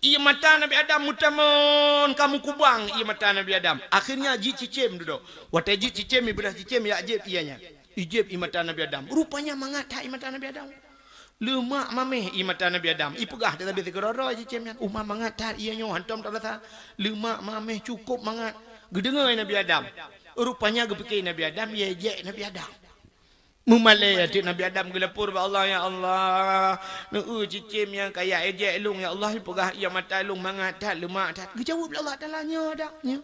Ié mata Nabi Adam meutamon ka meukubang ié mata Nabi Adam. Akhirnya jicicém dudoe. Watée jicicém, ié beulah cicém, yak jieb ié nyan. Ijieb ié mata Nabi Adam. Rupanya mangat that ié mata Nabi Adam. Leumak mameh ié mata Nabi Adam. Ipeugah that sabe sikeudroe-droe cicém nyan. Uma mangat that ié nyoe, hantom tabasa. Leumak mameh, cukôp mangat. Geudeungoe Nabi Adam. Rupanya geupike Nabi Adam, ié jek Nabi Adam. Meumalée até Nabi Adam geulapor bak Allah, "Ya Allah, neu-eu cicém nyang kaya ejek lôn, ya Allah, ipeugah ié mata lôn mangat that, leumak that." Geujaweueb lé Allah Taala, "Nyoe dak, nyoe."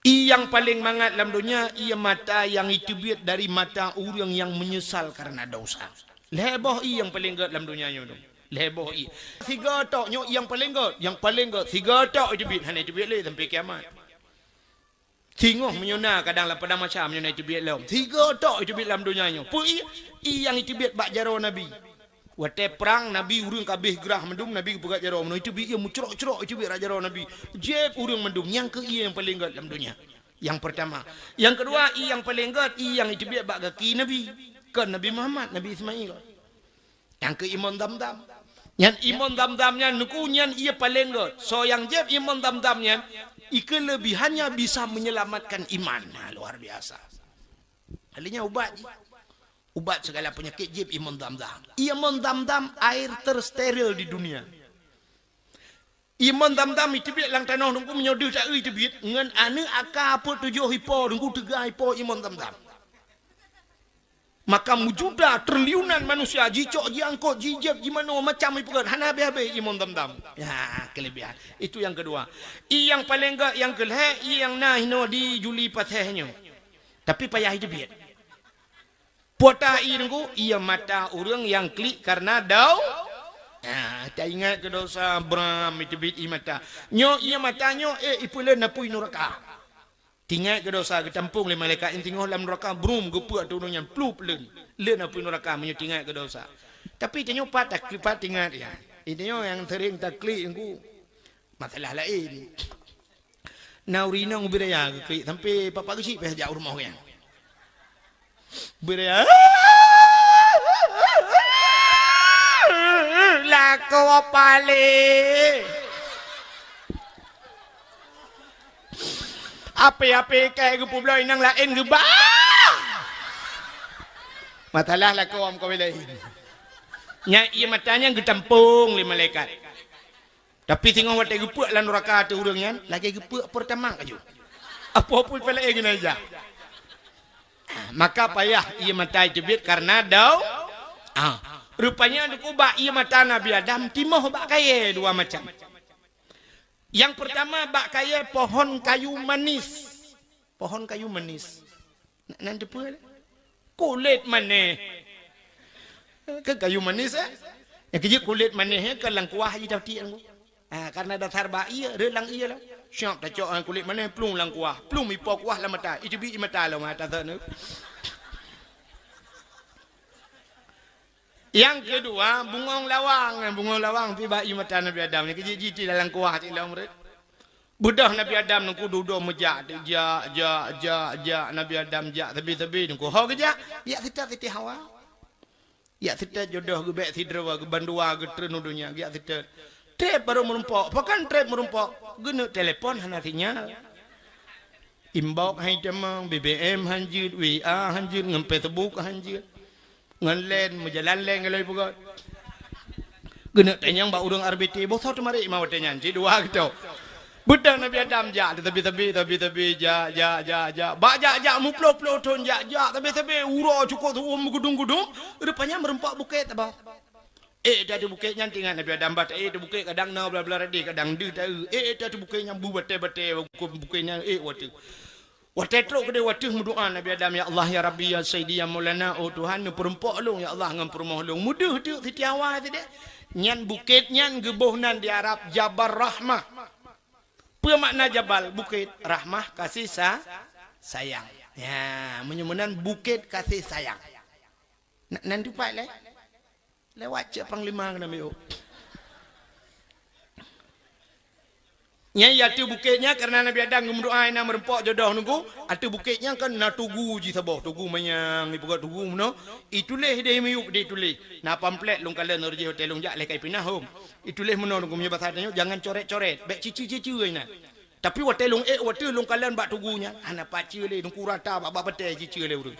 Ié nyang paleng mangat lam donya, ié mata nyang iteubiet dari mata ureuëng nyang meunyeusal kareuna dosa. Lhèe boh ié nyang paleng gét lam donya nyoe dong. Lhèe boh ié. Sigoe tok nyoe ié nyang paleng gét, nyang paleng gét. Sigoe tok iteubiet, hana iteubiet lé sampai kiamat. Singoh meunyoe na kadang lam padang mahsyar meunyoe na iteubiet lom. Sigoe tok iteubiet lam donya nyoe. Peue ié? Ié nyang iteubiet bak jaroe Nabi. Watée prang Nabi ureuëng ka abéh grah mandum, Nabi geupeugah jaroe meunoe, iteubiet ié meucrok-crok iteubiet bak jaroe Nabi. Jieb ureuëng mandum, nyang keuh ié nyang paleng gét lam donya. Nyang peurtama. Nyang keudua, ié nyang paleng gét, ié nyang iteubiet bak gaki Nabi. Kon Nabi Muhammad, Nabi Ismail. Nyang keu imon Zamzam. Nyan imon Zamzam nyan Teungku nyan ié paleng gét. Soe nyang jieb imon Zamzam nyan, i keuleubihannya bisa menyelamatkan iman. Nah, luar biasa. Hal nyan ubat jih. Ubat segala penyakit jieb imon Zamzam. Imon Zamzam air tersteril di dunia. Imon Zamzam iteubiet lam tanoh Teungku meunyoe deuh taeu iteubiet ngon aneuëk aka peuet tujoh ipo Teungku teuga ipo imon Zamzam. Maka meujuta triliunan manusia jicok, jiangkot, jijieb, jimanoe macam ipeugét, hana habéh-habéh imon Zamzam. Ya, keulebihan. Itu nyang keudua. Ié nyang paleng gét nyang keulhèe, ié nyang na hinoe di Juli Paseh nyoe. Tapi payah iteubiet. Puta ié Teungku, ié mata ureuëng nyang klik kareuna dau-, nah, taingat keu dosa, bram, iteubiet ié mata. Nyoe ié mata nyoe, eh, ipeuleuen apui nuraka. Tingat keu dosa, geutampong lé malaikat nyan singoh lam nuraka, brum, geupeuek ateueh ureuëng nyan, plup, leuen. Leuen apui nuraka meunyoe tingat keu dosa. Tapi tanyoe pat tak-, pat tingat, ya. Tanyoe nyang sering taklik Teungku, masalah laén. Na ureuëng inong ubé raya geuklik sampai Bapak Geuchik payah jak u rumoh nyan. Ubé raya. Lakoe paléh. Api-api kai geupeubloe inong laén geuba. Masalah lakoe meukawen laén. Nyan ié mata nyan geutampong lé malaikat. Tapi singoh watée geupeuek lam nuraka ateueh ureuëng nyan, lagée geupeuek peurtama laju. Apa pun pala eh geunaja. Maka payah ié mata iteubiet kareuna dau-, ah. Rupanya dikeubah ié mata Nabi Adam timoh bak kayée dua macam. Nyang peurtama bak kayée pohon kayu manis. Pohon kayu manis. Nan teupeue? Kulét manéh. Keu kayu manis, eh? Nyang keujeuet kulét manéh, eh, keu lam kuah jitatiek ngon. Ah, karena dasar bak ié, rhot lam ié lah. Siap tacok, ah, kulét manéh, plueng lam kuah. Plueng ipo kuah lam mata. Iteubiet ié mata lom, ah, tasok nyoe. Nyang keudua, bungong lawang. Bungong lawang pih bak ié mata Nabi Adam. Nyang keujeuet jiteubiet dalam kuah cit lom rhot. Beudôh Nabi Adam nungku dudoe meujak, jak, jak, jak, jak, Nabi Adam jak sabe-sabe nungku. Ho geujak, jak seutôt Siti Hawa. Jak seutôt jodoh geubèk sidroe, geubandua, geutreun u donya, jak seutôt. Trép barô meurumpok, pakon trép meurumpok? Geuneuk telepon hana sinyal. Inbox han jitamong, B B M han jeuet, W A han jeuet, ngon Facebook han jeuet. Ngon len, meujalan len galai peugah. Geuneuk tanyong bak ureueng R B T, boh soe teumarik ma watèe nyan, cit dua geuto. Beudôh Nabi Adam jak, sabe-sabe, sabe-sabe, jak, jak, jak, jak. Bak jak, jak, meuploh-ploh thôn jak, jak, sabe-sabe, uroe cukôp seuuem meugudum-gudum, rupanya meurumpok bukét saboh. Ék, teuh bukét nyan teuingat Nabi Adam, bah taék teuh bukét kadang na blah-blah radeh, kadang deuh taeu. Ék, ék, teuh bukét nyan bu batèe-batèe, bukét nyan ék watèe. Watèe trok keudéh watèe meudoa Nabi Adam, "Ya Allah, ya Rabbi, ya Sayyidi, ya Maulana, oh Tuhan, neupeurumpok lôn, ya Allah, ngon peurumoh lôn." Meudeuh teuk Siti Hawa sidéh. Nyan bukét nyan geuboh nan di Arab Jabal Rahmah. Peue makna jabal? Bukét. Rahmah, kasih sa-, sayang. Ya, meunyoe meunan bukét kasih sayang. Na-, nan teumpat lé? Lewat cek panglima keunan miyueb. Nyan ateueh bukét nyan, kareuna Nabi Adam geumeudoa na meurumpok jodoh nungku, ateueh bukét nyan kan na tugu jih saboh, tugu manyang, ipeugah tugu meunoe, ituléh deh miyueb deh ituléh. Na pamflet lôn kalon, ureueng jih watèe lôn jak lé ka ipinah hom. Ituléh meunoe nungku, meunyoe basa tanyoe, jangan coret-coret, bèk cici-cici nyan. Tapi watèe lôn ék, watèe lôn kalon bak tugu nyan, hana pacu lé, nungku rata bak, bak batèe cici lé ureueng.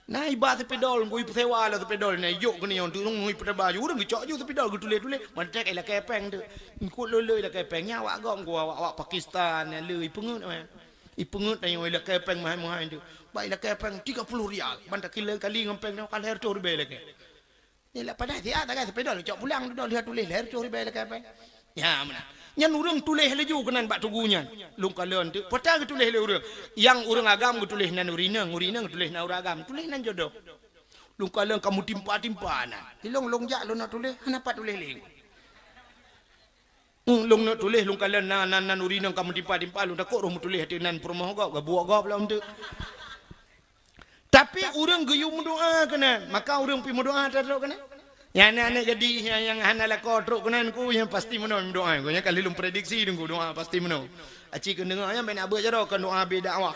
Na iba seupidol, nungku ipeusewa lé seupidol nyan, ijok keunoe, teungoh ipeutaba ju, ureueng geucok ju seupidol, geutuléh-tuléh, mantong ilakèe péng teuk. Nungku lôn-lôn ilakèe péng, nyan awak gob, nungku awak-awak Pakistan nyan lé, ipeungeut, eh. Ipeungeut tanyoe ilakèe péng meuhai-meuhai teuk. Bak ilakèe péng tiga puluh rial, ban takila kali ngon péng nyan, ka lhèe reutôh ribèe ilakèe. Nyan lah padahai siat tagai seupidol, cok pulang, dudoe lheueh tuléh lhèe reutôh ribèe ilakèe péng. Nyan meunan. Nyan ureueng tuléh laju keunan bak tugu nyan. Lôn kalon teuk, peue ta geutuléh lé ureueng. Nyang ureueng agam geutuléh nan ureueng inong, ureueng inong geutuléh nan ureueng agam. Tuléh nan jodoh. Lôn kalon ka meutimpa-timpa nan. Ilôn, lôn jak lôn neuk tuléh, hana pat tuléh lé. Hmm, lôn neuk tuléh, lôn kalon nan, nan, nan ureueng inong ka meutimpa-timpa, lôn takot roh meutuléh ateueh nan peurumoh gob, gabuek gob lom teuk. Tapi ureueng geuyue meudoa keunan, maka ureueng pih meudoa trok keunan. Nyang aneuk-aneuk gadih nyang, nyang hana lakoe trok keunan, ku nyang pasti meunoe meudoa, ku nyang ka lheueh lôn prediksi deungon doa pasti meunoe. Aci keuneuk deungoe nyan, bèk na beuet jaroe kon doa bit dakwah.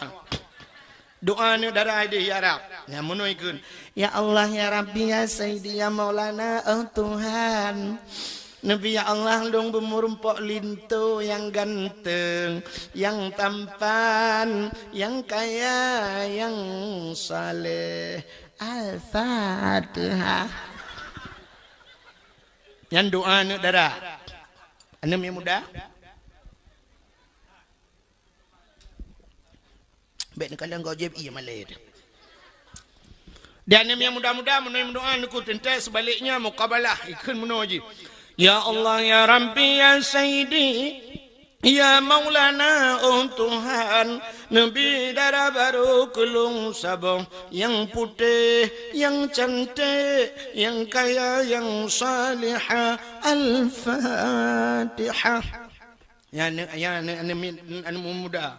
Doa aneuk dara idéh, ya Rab. Nyang meunoe ikheun, "Ya Allah, ya Rabbi, ya Sayyidi, ya Maulana, oh Tuhan." Neubi, ya Allah, lôn beumeurumpok linto nyang ganteng, nyang tampan, nyang kaya, nyang saleh. Al-Fatihah. Nyan doa aneuk dara. Aneuk nyang muda? Bèk neukalon gob jieb ié malèe teuh. Dan nyang muda-muda meunyoe meudoa nungku teuntèe seubaliknya mukabalah ikheun meunoe jih. Ya Allah, ya Rabbi, ya Sayyidi, ya Maulana, oh Tuhan, neubi dara barô keu lôn saboh nyang putéh, nyang cantik, nyang kaya, nyang salihah. Al-Fatihah. Nyan aneuk, nyan aneuk, aneuk, aneuk muda.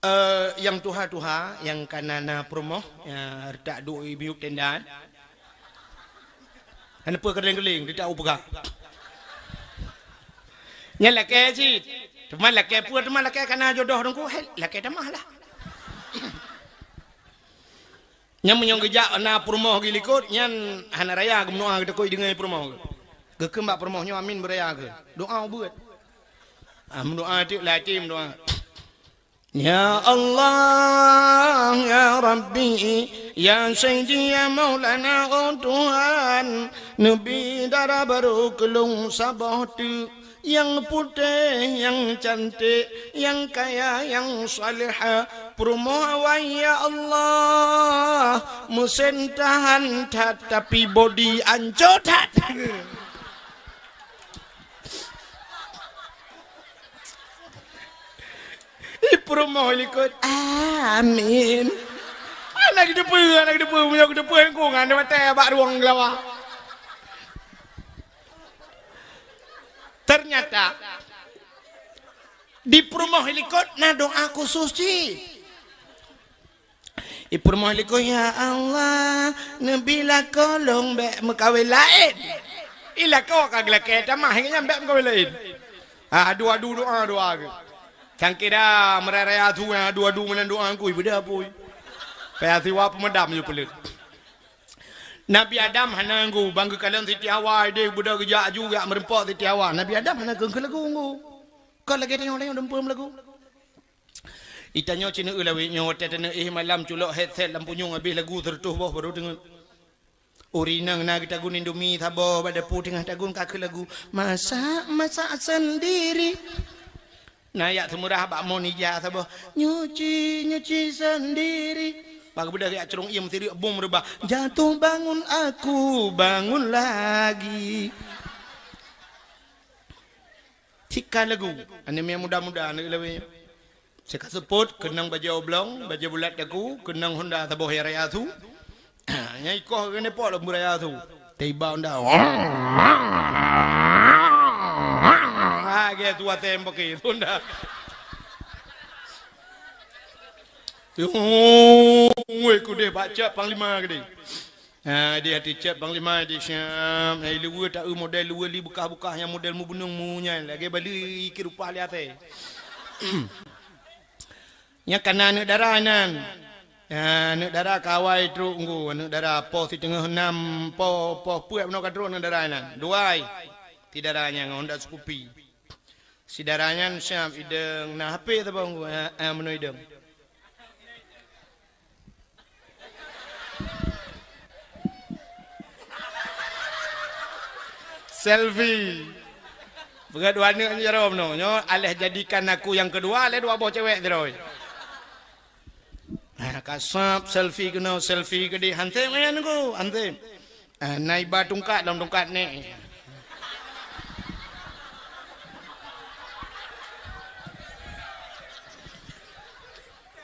Eh, nyang tuha-tuha, nyang ka na, na peurumoh, nyang reutak duek miyueb tenda. Hana peue keureuleng-keureuleng, reutak u peugah. Nyan lakèe cit. Teuma lakèe peue, teuma lakèe ka na jodoh teungku, he, lakèe tamah lah. Nyan meunyoe geujak na peurumoh geulikot, nyan hana raya geumeudoa geutakot deungoe peurumoh. Geukheun bak peurumoh nyoe amin beuraya keu. Doa ubeuet. Ah, meudoa teuk lati meudoa. Ya Allah, ya Rabbi, ya Sayyidi, ya Maulana, oh Tuhan, neubi dara barô keu lôn saboh teuk, nyang putéh, nyang cantik, nyang kaya, nyang salihah, peurumoh awai, ya Allah, meusén tahan that, tapi bodi ancô that. Di peurumoh likot. Amin. Hana geuteupeue, hana geuteupeue, meunyoe geuteupeue lingkungan di batèe bak ruwang geulawa. Ternyata di peurumoh likot na doa khusus cit. Di peurumoh likot, "Ya Allah, neubi lakoe lôn bèk meukawen laén." I lakoe ka geulakèe tamah, ingat nyan bèk meukawen laén. Ah, adu-adu doa, doa keuh. Sangkira meurai-rai asu nyang adu-adu meunan doa kui, beudôh apui. Payah siwa peumeudam yue peuleuet. Nabi Adam hana ngu, bang geukalon Siti Hawa, ideh beudôh geujak aju jak meureumpok Siti Hawa. Nabi Adam hana keu, keu lagu ngu. Kon lagèe tanyoe, tanyoe dumpeue meulagu. Itanyoe cit neueu lawét nyoe, watèe taneueh malam culok headset lam punyueng, abéh lagu seureutôh boh baru teungeut. Ureueng inong na geutagun Indomie saboh bak dapu, teungoh tagun ka kheun lagu, "Masak, masak sendiri." Na jak seumeurah bak mon ija saboh, "Nyuci, nyuci sendiri." Bak geubeudôh jak crông iem sireuek bom reubah, "Jatuh bangun aku, bangun lagi." Cit ka lagu. Aneuk miet muda-muda, aneuk lawét. Cit ka seupôt, keunong bajèe oblong, bajèe bulat daku, keunong Honda saboh nyang raya su. Nyang ikoh keuneuk pot lampu raya su. Tiba Honda. Ah, gèt tu watèe pakai Honda. Weh, kudeh bak cot panglima keudeh. Ha, di hati cot panglima di Syam. Hai luweue taeu model luweue li beukah-beukah nyang model meubeunong mu nyan. Lagèe bali ikir upah lé até. Nyang kana aneuk dara nyan. Ha, aneuk dara ka awai trok nggu, aneuk dara poh siteungoh nam, poh, poh peuet bunoe ka trok aneuk dara nyan. Duai. Si dara nyan ngon Honda Scoopy. Si dara nyan siab idong na H P saboh nggu, eh, eh, meunoe idong. Selfie. Peugah dua aneuk nyoe jaroe meunoe. Nyoe aléh jadikan aku nyang keudua, aléh dua boh cewek jaroe. Ah, ka sab selfie keunoe, selfie keudeh. Hanseb nyan ku, hanseb. Ah, na iba tungkat lam tungkat nèk.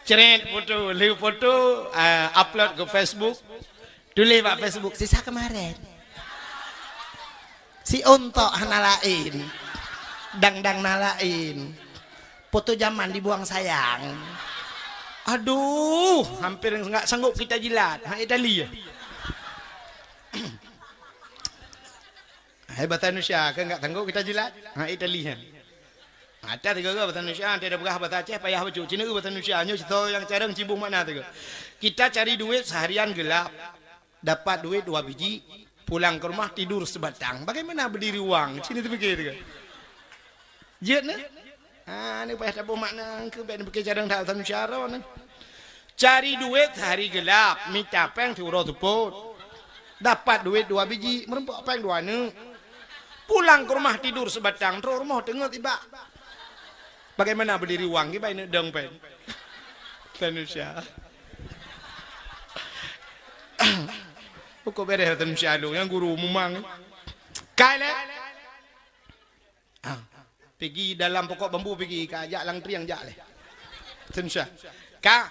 Cret foto, lheueh foto, ah, upload ke Facebook. Tuléh bak Facebook, "Sisa kemarin." Si ontok hana laén. Dang-dang na laén. Foto zaman dibuang sayang. Aduh, hampir enggak sanggup kita jilat. Ha, Itali ya. Hai, bahasa Indonesia ke enggak sanggup kita jilat? Ha, Itali ya. Ada tiga bahasa Indonesia, ada peugah bahasa Aceh, payah bacut. Cina bahasa Indonesia, nyoe cerita yang careng cibung makna tiga. Kita cari duit seharian gelap. Dapat duit dua biji, pulang ke rumah tidur sebatang. Bagaimana berdiri wang? Sini terfikir tu kan? Jeuet ne? Ha, ni payah taboh makna ke, bèk ni pikir cadang that, tanu syara ni. Cari duit sehari gelap, mita péng siuroe seupôt. Dapat duit dua biji, meureumpok péng dua aneuk. Pulang ke rumah tidur sebatang, trok rumoh teungeut ibak. Bagaimana berdiri wang, kiban neuk dong péng? Tanu syara. Pokok bereh tanu syara lu, nyang guru mumang. Kai lé. Ah, pigi dalam pokok bambu pigi, ka jak lam triang jak lé. Tanu syara. Ka.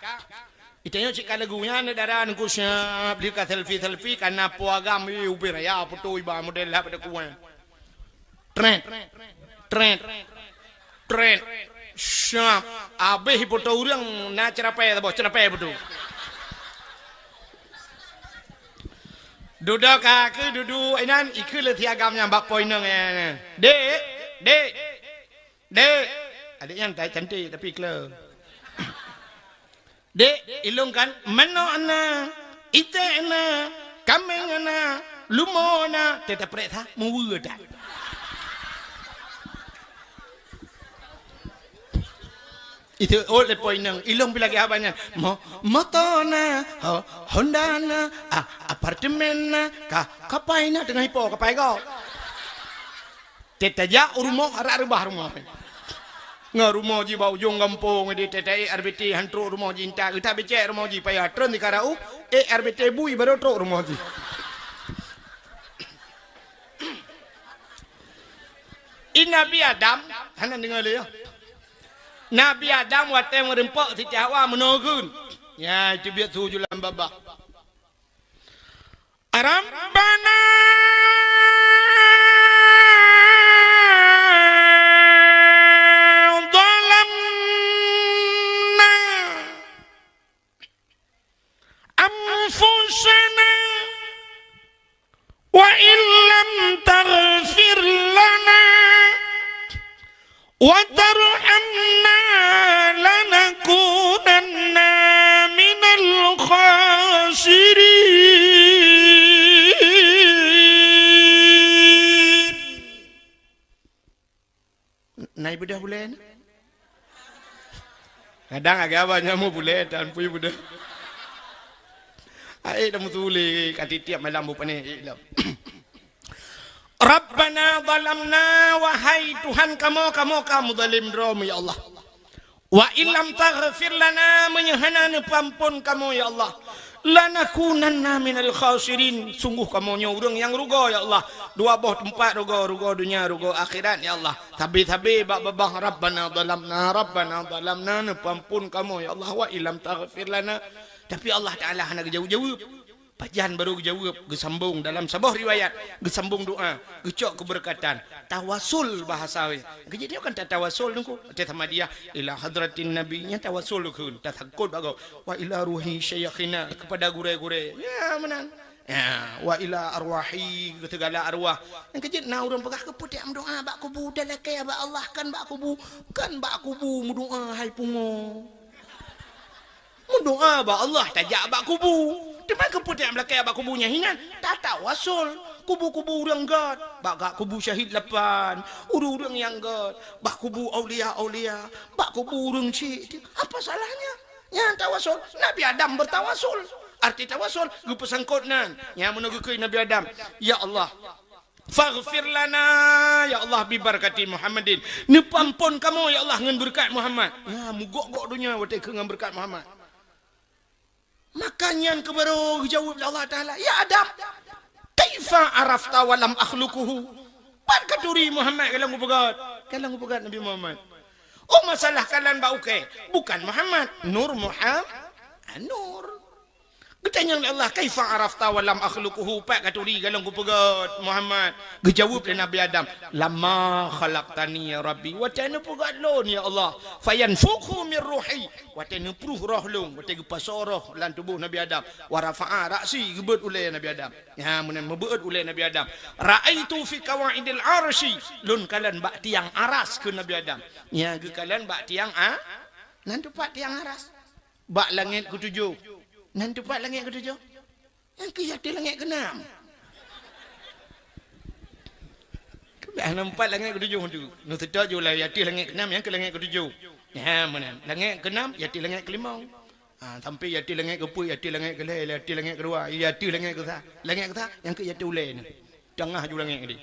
Itanyong cit ka lagu nyan, dara nungku siap, dia ka selfie-selfie, ka na po agam, eh, ubé raya, foto iba model lah pada kuan. Tret, tret, tret. Syap. Abéh ipoto ureueng na ceurapai saboh, ceurapai beutôi. Dudoe ka keu dudu inan, ikheun lé si agam nyan bak po inong nyan. Dek, dek, dek. Adek nyan tai cantik tapi kleu. Dek, ilong kan, manok na, iték na, kaméng na, lumo na, teuta prek sa, muwe that. Itu oh, lé po inong, ilong pi lagèe haba nyan. Mo-, moto na, ho-, Honda na, a-, apartemen na, ka-, kapai na teungoh ipo, kapai gob. Teuta jak u rumoh, arak reubah rumoh. Ngon rumoh jih bak ujong gampông, di teuta ék R B T, han trok rumoh jih intat. Geutak becek rumoh jih, payah treun di Karau, ék R B T bui, baru trok rumoh jih. I Nabi Adam, hana deungoe lé, ya. Nabi Adam watèe meureumpok Siti Hawa meunoe kheun. Ya, itu biet su ju lam babah. Rabbana zalamna anfusana wa illam taghfir lana وترحمنا لنكونن من الخاسرين. Na ibeudôh bulèe na? Kadang agak abah nyamu bulèe tan pui beudôh. Ai dah meusulé ka tiep-tiep malam bu pané, eh, lom. Rabbana zalamna, wahai Tuhan kamoe, kamoe ka meuzalim droe, ya Allah. Wa illam taghfir lana, meunyoe hana neupeuamphon kamoe, ya Allah, lanakunanna minal khasirin, sungguh kamoe nyoe ureuëng nyang rugoe, ya Allah. Dua boh teumpat rugoe, rugoe donya, rugoe akhirat, ya Allah. Sabe-sabe bak babah, Rabbana zalamna, Rabbana zalamna, neupeuamphon kamoe, ya Allah, wa illam taghfir lana. Tapi Allah Taala hana geujaweueb-jaweueb. Pajan barô geujaweueb, geusambong dalam saboh riwayat, geusambong doa, geucok keubeureukatan, tawasul bahasa wéh. Keujeuet nyoe kan tatawasul nungku, teuh sama dia, ila hadratin nabi, nyan tawasul kheun, tasangkot bak gob. Wa ila ruhi syaikhina, kepada gurée-gurée. Ya, meunan. Ya, wa ila arwahi, keu segala arwah. Nyang keujeuet na ureuëng peugah keupeue tiep meudoa bak kubu, talakée bak Allah kan bak kubu, kan bak kubu meudoa hai pungo. Meudoa bak Allah tajak bak kubu. Teuma keupeue tiep meulakée bak kubu nyan hinan? Tatawasul. Kubu-kubu ureuëng gét. Bak, bak kubu syahid lapan. Ureuëng-ureuëng nyang gét. Bak kubu aulia-aulia. Bak kubu ureuëng syik. Apa salahnya? Nyan tawasul. Nabi Adam bertawasul. Arti tawasul, geupeusangkot nan. Nyan meunoe geukheun Nabi Adam. Ya Allah, faghfir lana, ya Allah, bi barakati Muhammadin. Neupeuamphon kamoe, ya Allah, ngon beureukat Muhammad. Ya, meugok-gok donya watée keu ngon beureukat Muhammad. Maka nyan keuh barô geujaweueb lé Allah Taala, "Ya Adam, kaifa arafta wa lam akhluquhu?" Pat katuri Muhammad ka lôn kupeugét, ka lôn kupeugét Nabi Muhammad. Oh, masalah kalon bak ukée, bukan Muhammad, Nur Muhammad, Nur. Geutanyong lé Allah, "Kaifa arafta wa lam akhluquhu?" Pat katuri ka lôn kupeugét Muhammad. Geujaweueb lé Nabi Adam, "Lamma khalaqtani ya Rabbi." Watée neupeugét lôn, ya Allah. "Fayanfukhu min ruhi." Watée neupruh roh lôn, watée geupasoe roh lam tuboh Nabi Adam. "Wa rafa'a ra'si," geubeuet ulée Nabi Adam. Nyan meunan meubeuet ulée Nabi Adam. "Ra'aitu fi qawaidil arsy." Lôn kalon bak tiang aras keu Nabi Adam. Nyan geukalon bak tiang a-, nan teupat tiang aras. Bak langét keutujoh. Nan teupat langét keutujoh? Nyang keu ateueh langét keunam. Dah nampak langét keutujoh tu. Neuseutôt ju lah ateueh langét keunam, nyang keu langét keutujoh. Ha, meunan. Langét keunam, ateueh langét keulimong. Ha, sampai ateueh langét keupeuet, ateueh langét keulhèe, ateueh langét keudua, ateueh langét keusa. Langét keusa, nyang keu ateueh ulée ni. Tangah ju langét tadi.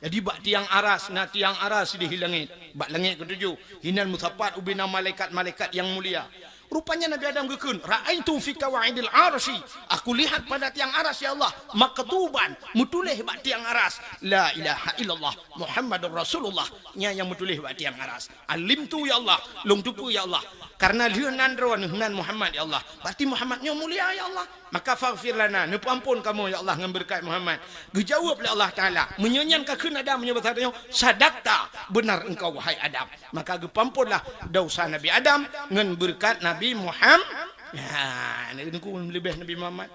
Jadi bak tiang aras, na tiang aras di langét. Bak langét keutujoh, hinan meusapat ubena malaikat-malaikat nyang mulia. Rupanya Nabi Adam geukheun, "Ra'aitu fi qawaidil arsy." Aku lihat pada tiang aras, ya Allah, maktuban, meutuléh bak tiang aras, "La ilaha illallah Muhammadur Rasulullah." Nyan nyang meutuléh bak tiang aras. "Alimtu, ya Allah, lôn teupeue, ya Allah." Karena lheueh nan droeneuh nan Muhammad, ya Allah. Berarti Muhammad nyoe mulia, ya Allah. Maka faghfir lana, neupeuamphon kamoe, ya Allah, ngon beureukat Muhammad. Geujaweueb lé Allah Taala, "Meunyoe nyan ka kheun Adam meunyoe basa tanyoe, sadaqta, beunar engkau, wahai Adam." Maka geupeuamphonlah desya Nabi Adam ngon beureukat Nabi Muhammad. Nah, neungku leubeh Nabi Muhammad.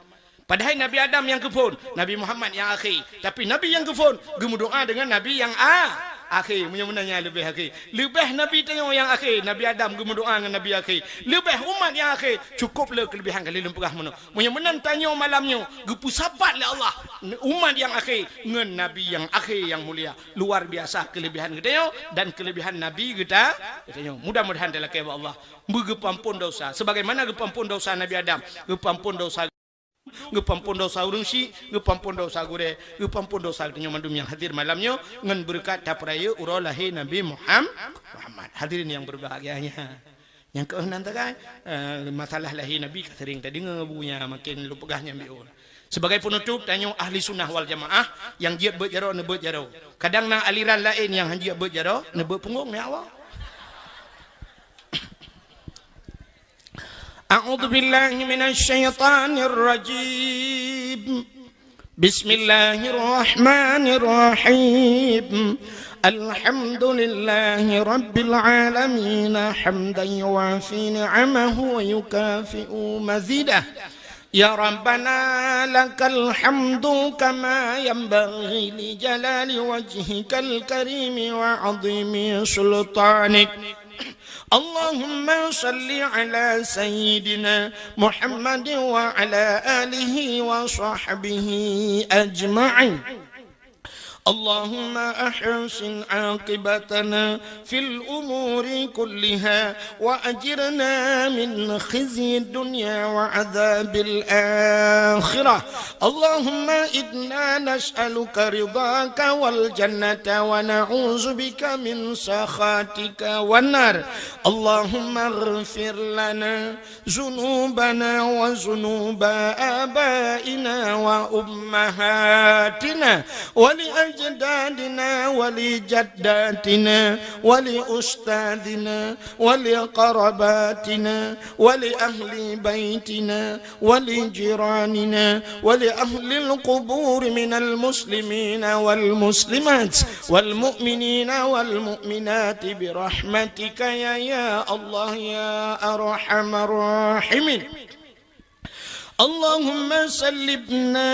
Padahai Nabi Adam nyang keuphon, Nabi Muhammad nyang akhé. Tapi Nabi nyang keuphon geumeudoá deungon Nabi nyang a-, akhé. Meunyoe meunan nyan leubeh akhé. Leubeh Nabi tanyoe nyang akhé, Nabi Adam geumeudoá ngon Nabi akhé. Leubeh umat nyang akhé, cukup le keuleubehan kali lôn peugah meunoe. Meunyoe meunan tanyoe malam nyoe geupeusapat lé Allah umat nyang akhé ngon Nabi nyang akhé nyang mulia. Luar biasa keuleubehan geutanyoe dan keuleubehan Nabi geuta-, geutanyoe. Mudah-mudahan talakée bak Allah. Beugeupeuamphon desya. Sebagaimana geupeuamphon desya Nabi Adam, geupeuamphon desya, geupeuamphon desya ureuëng syik, geupeuamphon desya gurée, geupeuamphon desya geutanyoe mandum nyang hadir malam nyoe ngon beureukat tapeurayeuk uroe lahé Nabi Muham-, Muhammad. Hadirin yang berbahagia, nyang keuh nan tagai, eh, masalah lahé Nabi ka sering tadeungoe bu nyan, makin lôn peugah nyan biôh. Sebagai penutup, tanyoe ahli sunnah wal jamaah, nyang jeuet beuet jaroe, neubeuet jaroe. Kadang na aliran laén nyang han jeuet beuet jaroe, neubeuet punggong, ya Allah. أعوذ بالله من الشيطان الرجيم. بسم الله الرحمن الرحيم. الحمد لله رب العالمين، حمدا يوافي نعمه ويكافئ مزيده. يا ربنا لك الحمد كما ينبغي لجلال وجهك الكريم وعظيم سلطانك. اللهم صل على سيدنا محمد وعلى آله وصحبه أجمعين. اللهم أحسن عاقبتنا في الأمور كلها وأجرنا من خزي الدنيا وعذاب الآخرة. اللهم إنا نسألك رضاك والجنة ونعوذ بك من سخطك والنار. اللهم اغفر لنا ذنوبنا وذنوب آبائنا وأمهاتنا ولأجدادنا ولجداتنا ولأستاذنا ولقرباتنا ولأهل بيتنا ولجيراننا ولأهل القبور من المسلمين والمسلمات والمؤمنين والمؤمنات برحمتك يا، يا الله يا أرحم الراحمين. اللهم سلمنا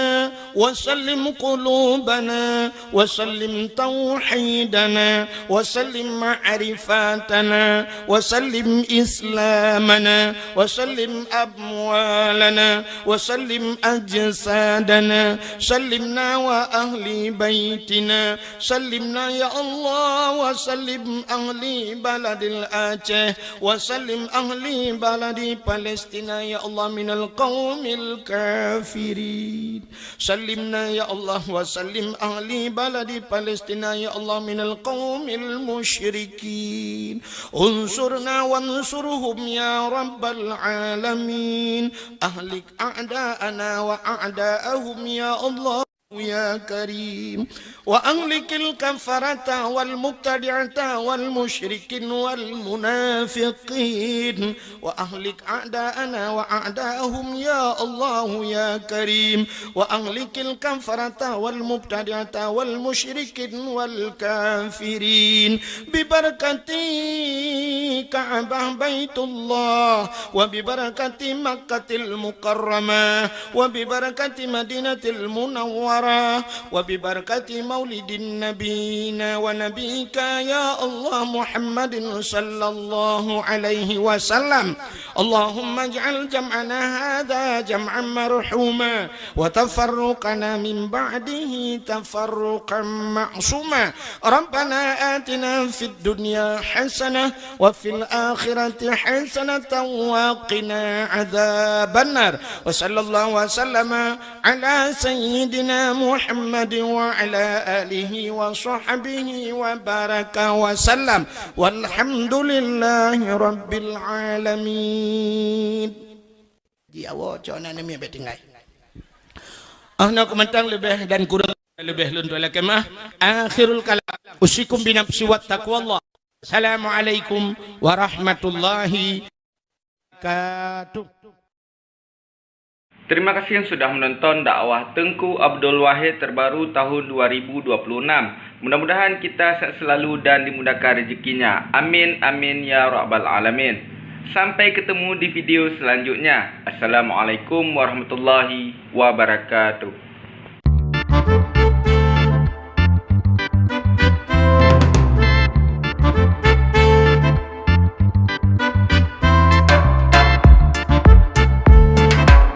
وسلم قلوبنا وسلم توحيدنا وسلم معرفتنا وسلم إسلامنا وسلم أموالنا وسلم أجسادنا. سلمنا وأهل بيتنا. سلمنا يا الله وسلم أهل بلد الأعشى وسلم أهل بلد فلسطين يا الله من القوم الكافرين. سلمنا يا الله وسلم أهل بلد فلسطين يا الله من القوم المشركين. انصرنا وانصرهم يا رب العالمين. أهلك أعداءنا وأعداءهم يا الله يا كريم. وأهلك الكفرة والمبتدعة والمشركين والمنافقين. وأهلك أعداءنا وأعداءهم يا الله يا كريم. وأهلك الكفرة والمبتدعة والمشركين والكافرين. ببركة كعبة بيت الله وببركة مكة المكرمة وببركة مدينة المنورة وببركة مولد نبينا ونبيك يا الله محمد صلى الله عليه وسلم. اللهم اجعل جمعنا هذا جمعا مرحوما وتفرقنا من بعده تفرقا معصوما. ربنا آتنا في الدنيا حسنة وفي الآخرة حسنة وقنا عذاب النار. وصلى الله وسلم على سيدنا محمد وعلى آله وصحبه وبارك وسلم. والحمد لله رب العالمين. Di awak cok aneuk miet bèk tinggai. Ah, na ku mantong leubeh dan kurang leubeh lôn tuan lakèe meu'ah. Akhirul kalam. Usikum binafsi wa taqwallah. Assalamualaikum warahmatullahi wabarakatuh. Terima kasih yang sudah menonton dakwah Teungku Abdul Wahid terbaru tahun dua ribu dua puluh enam. Mudah-mudahan kita sehat selalu dan dimudahkan rezekinya. Amin, amin, ya rabbal alamin. Sampai ketemu di video selanjutnya. Assalamualaikum warahmatullahi wabarakatuh.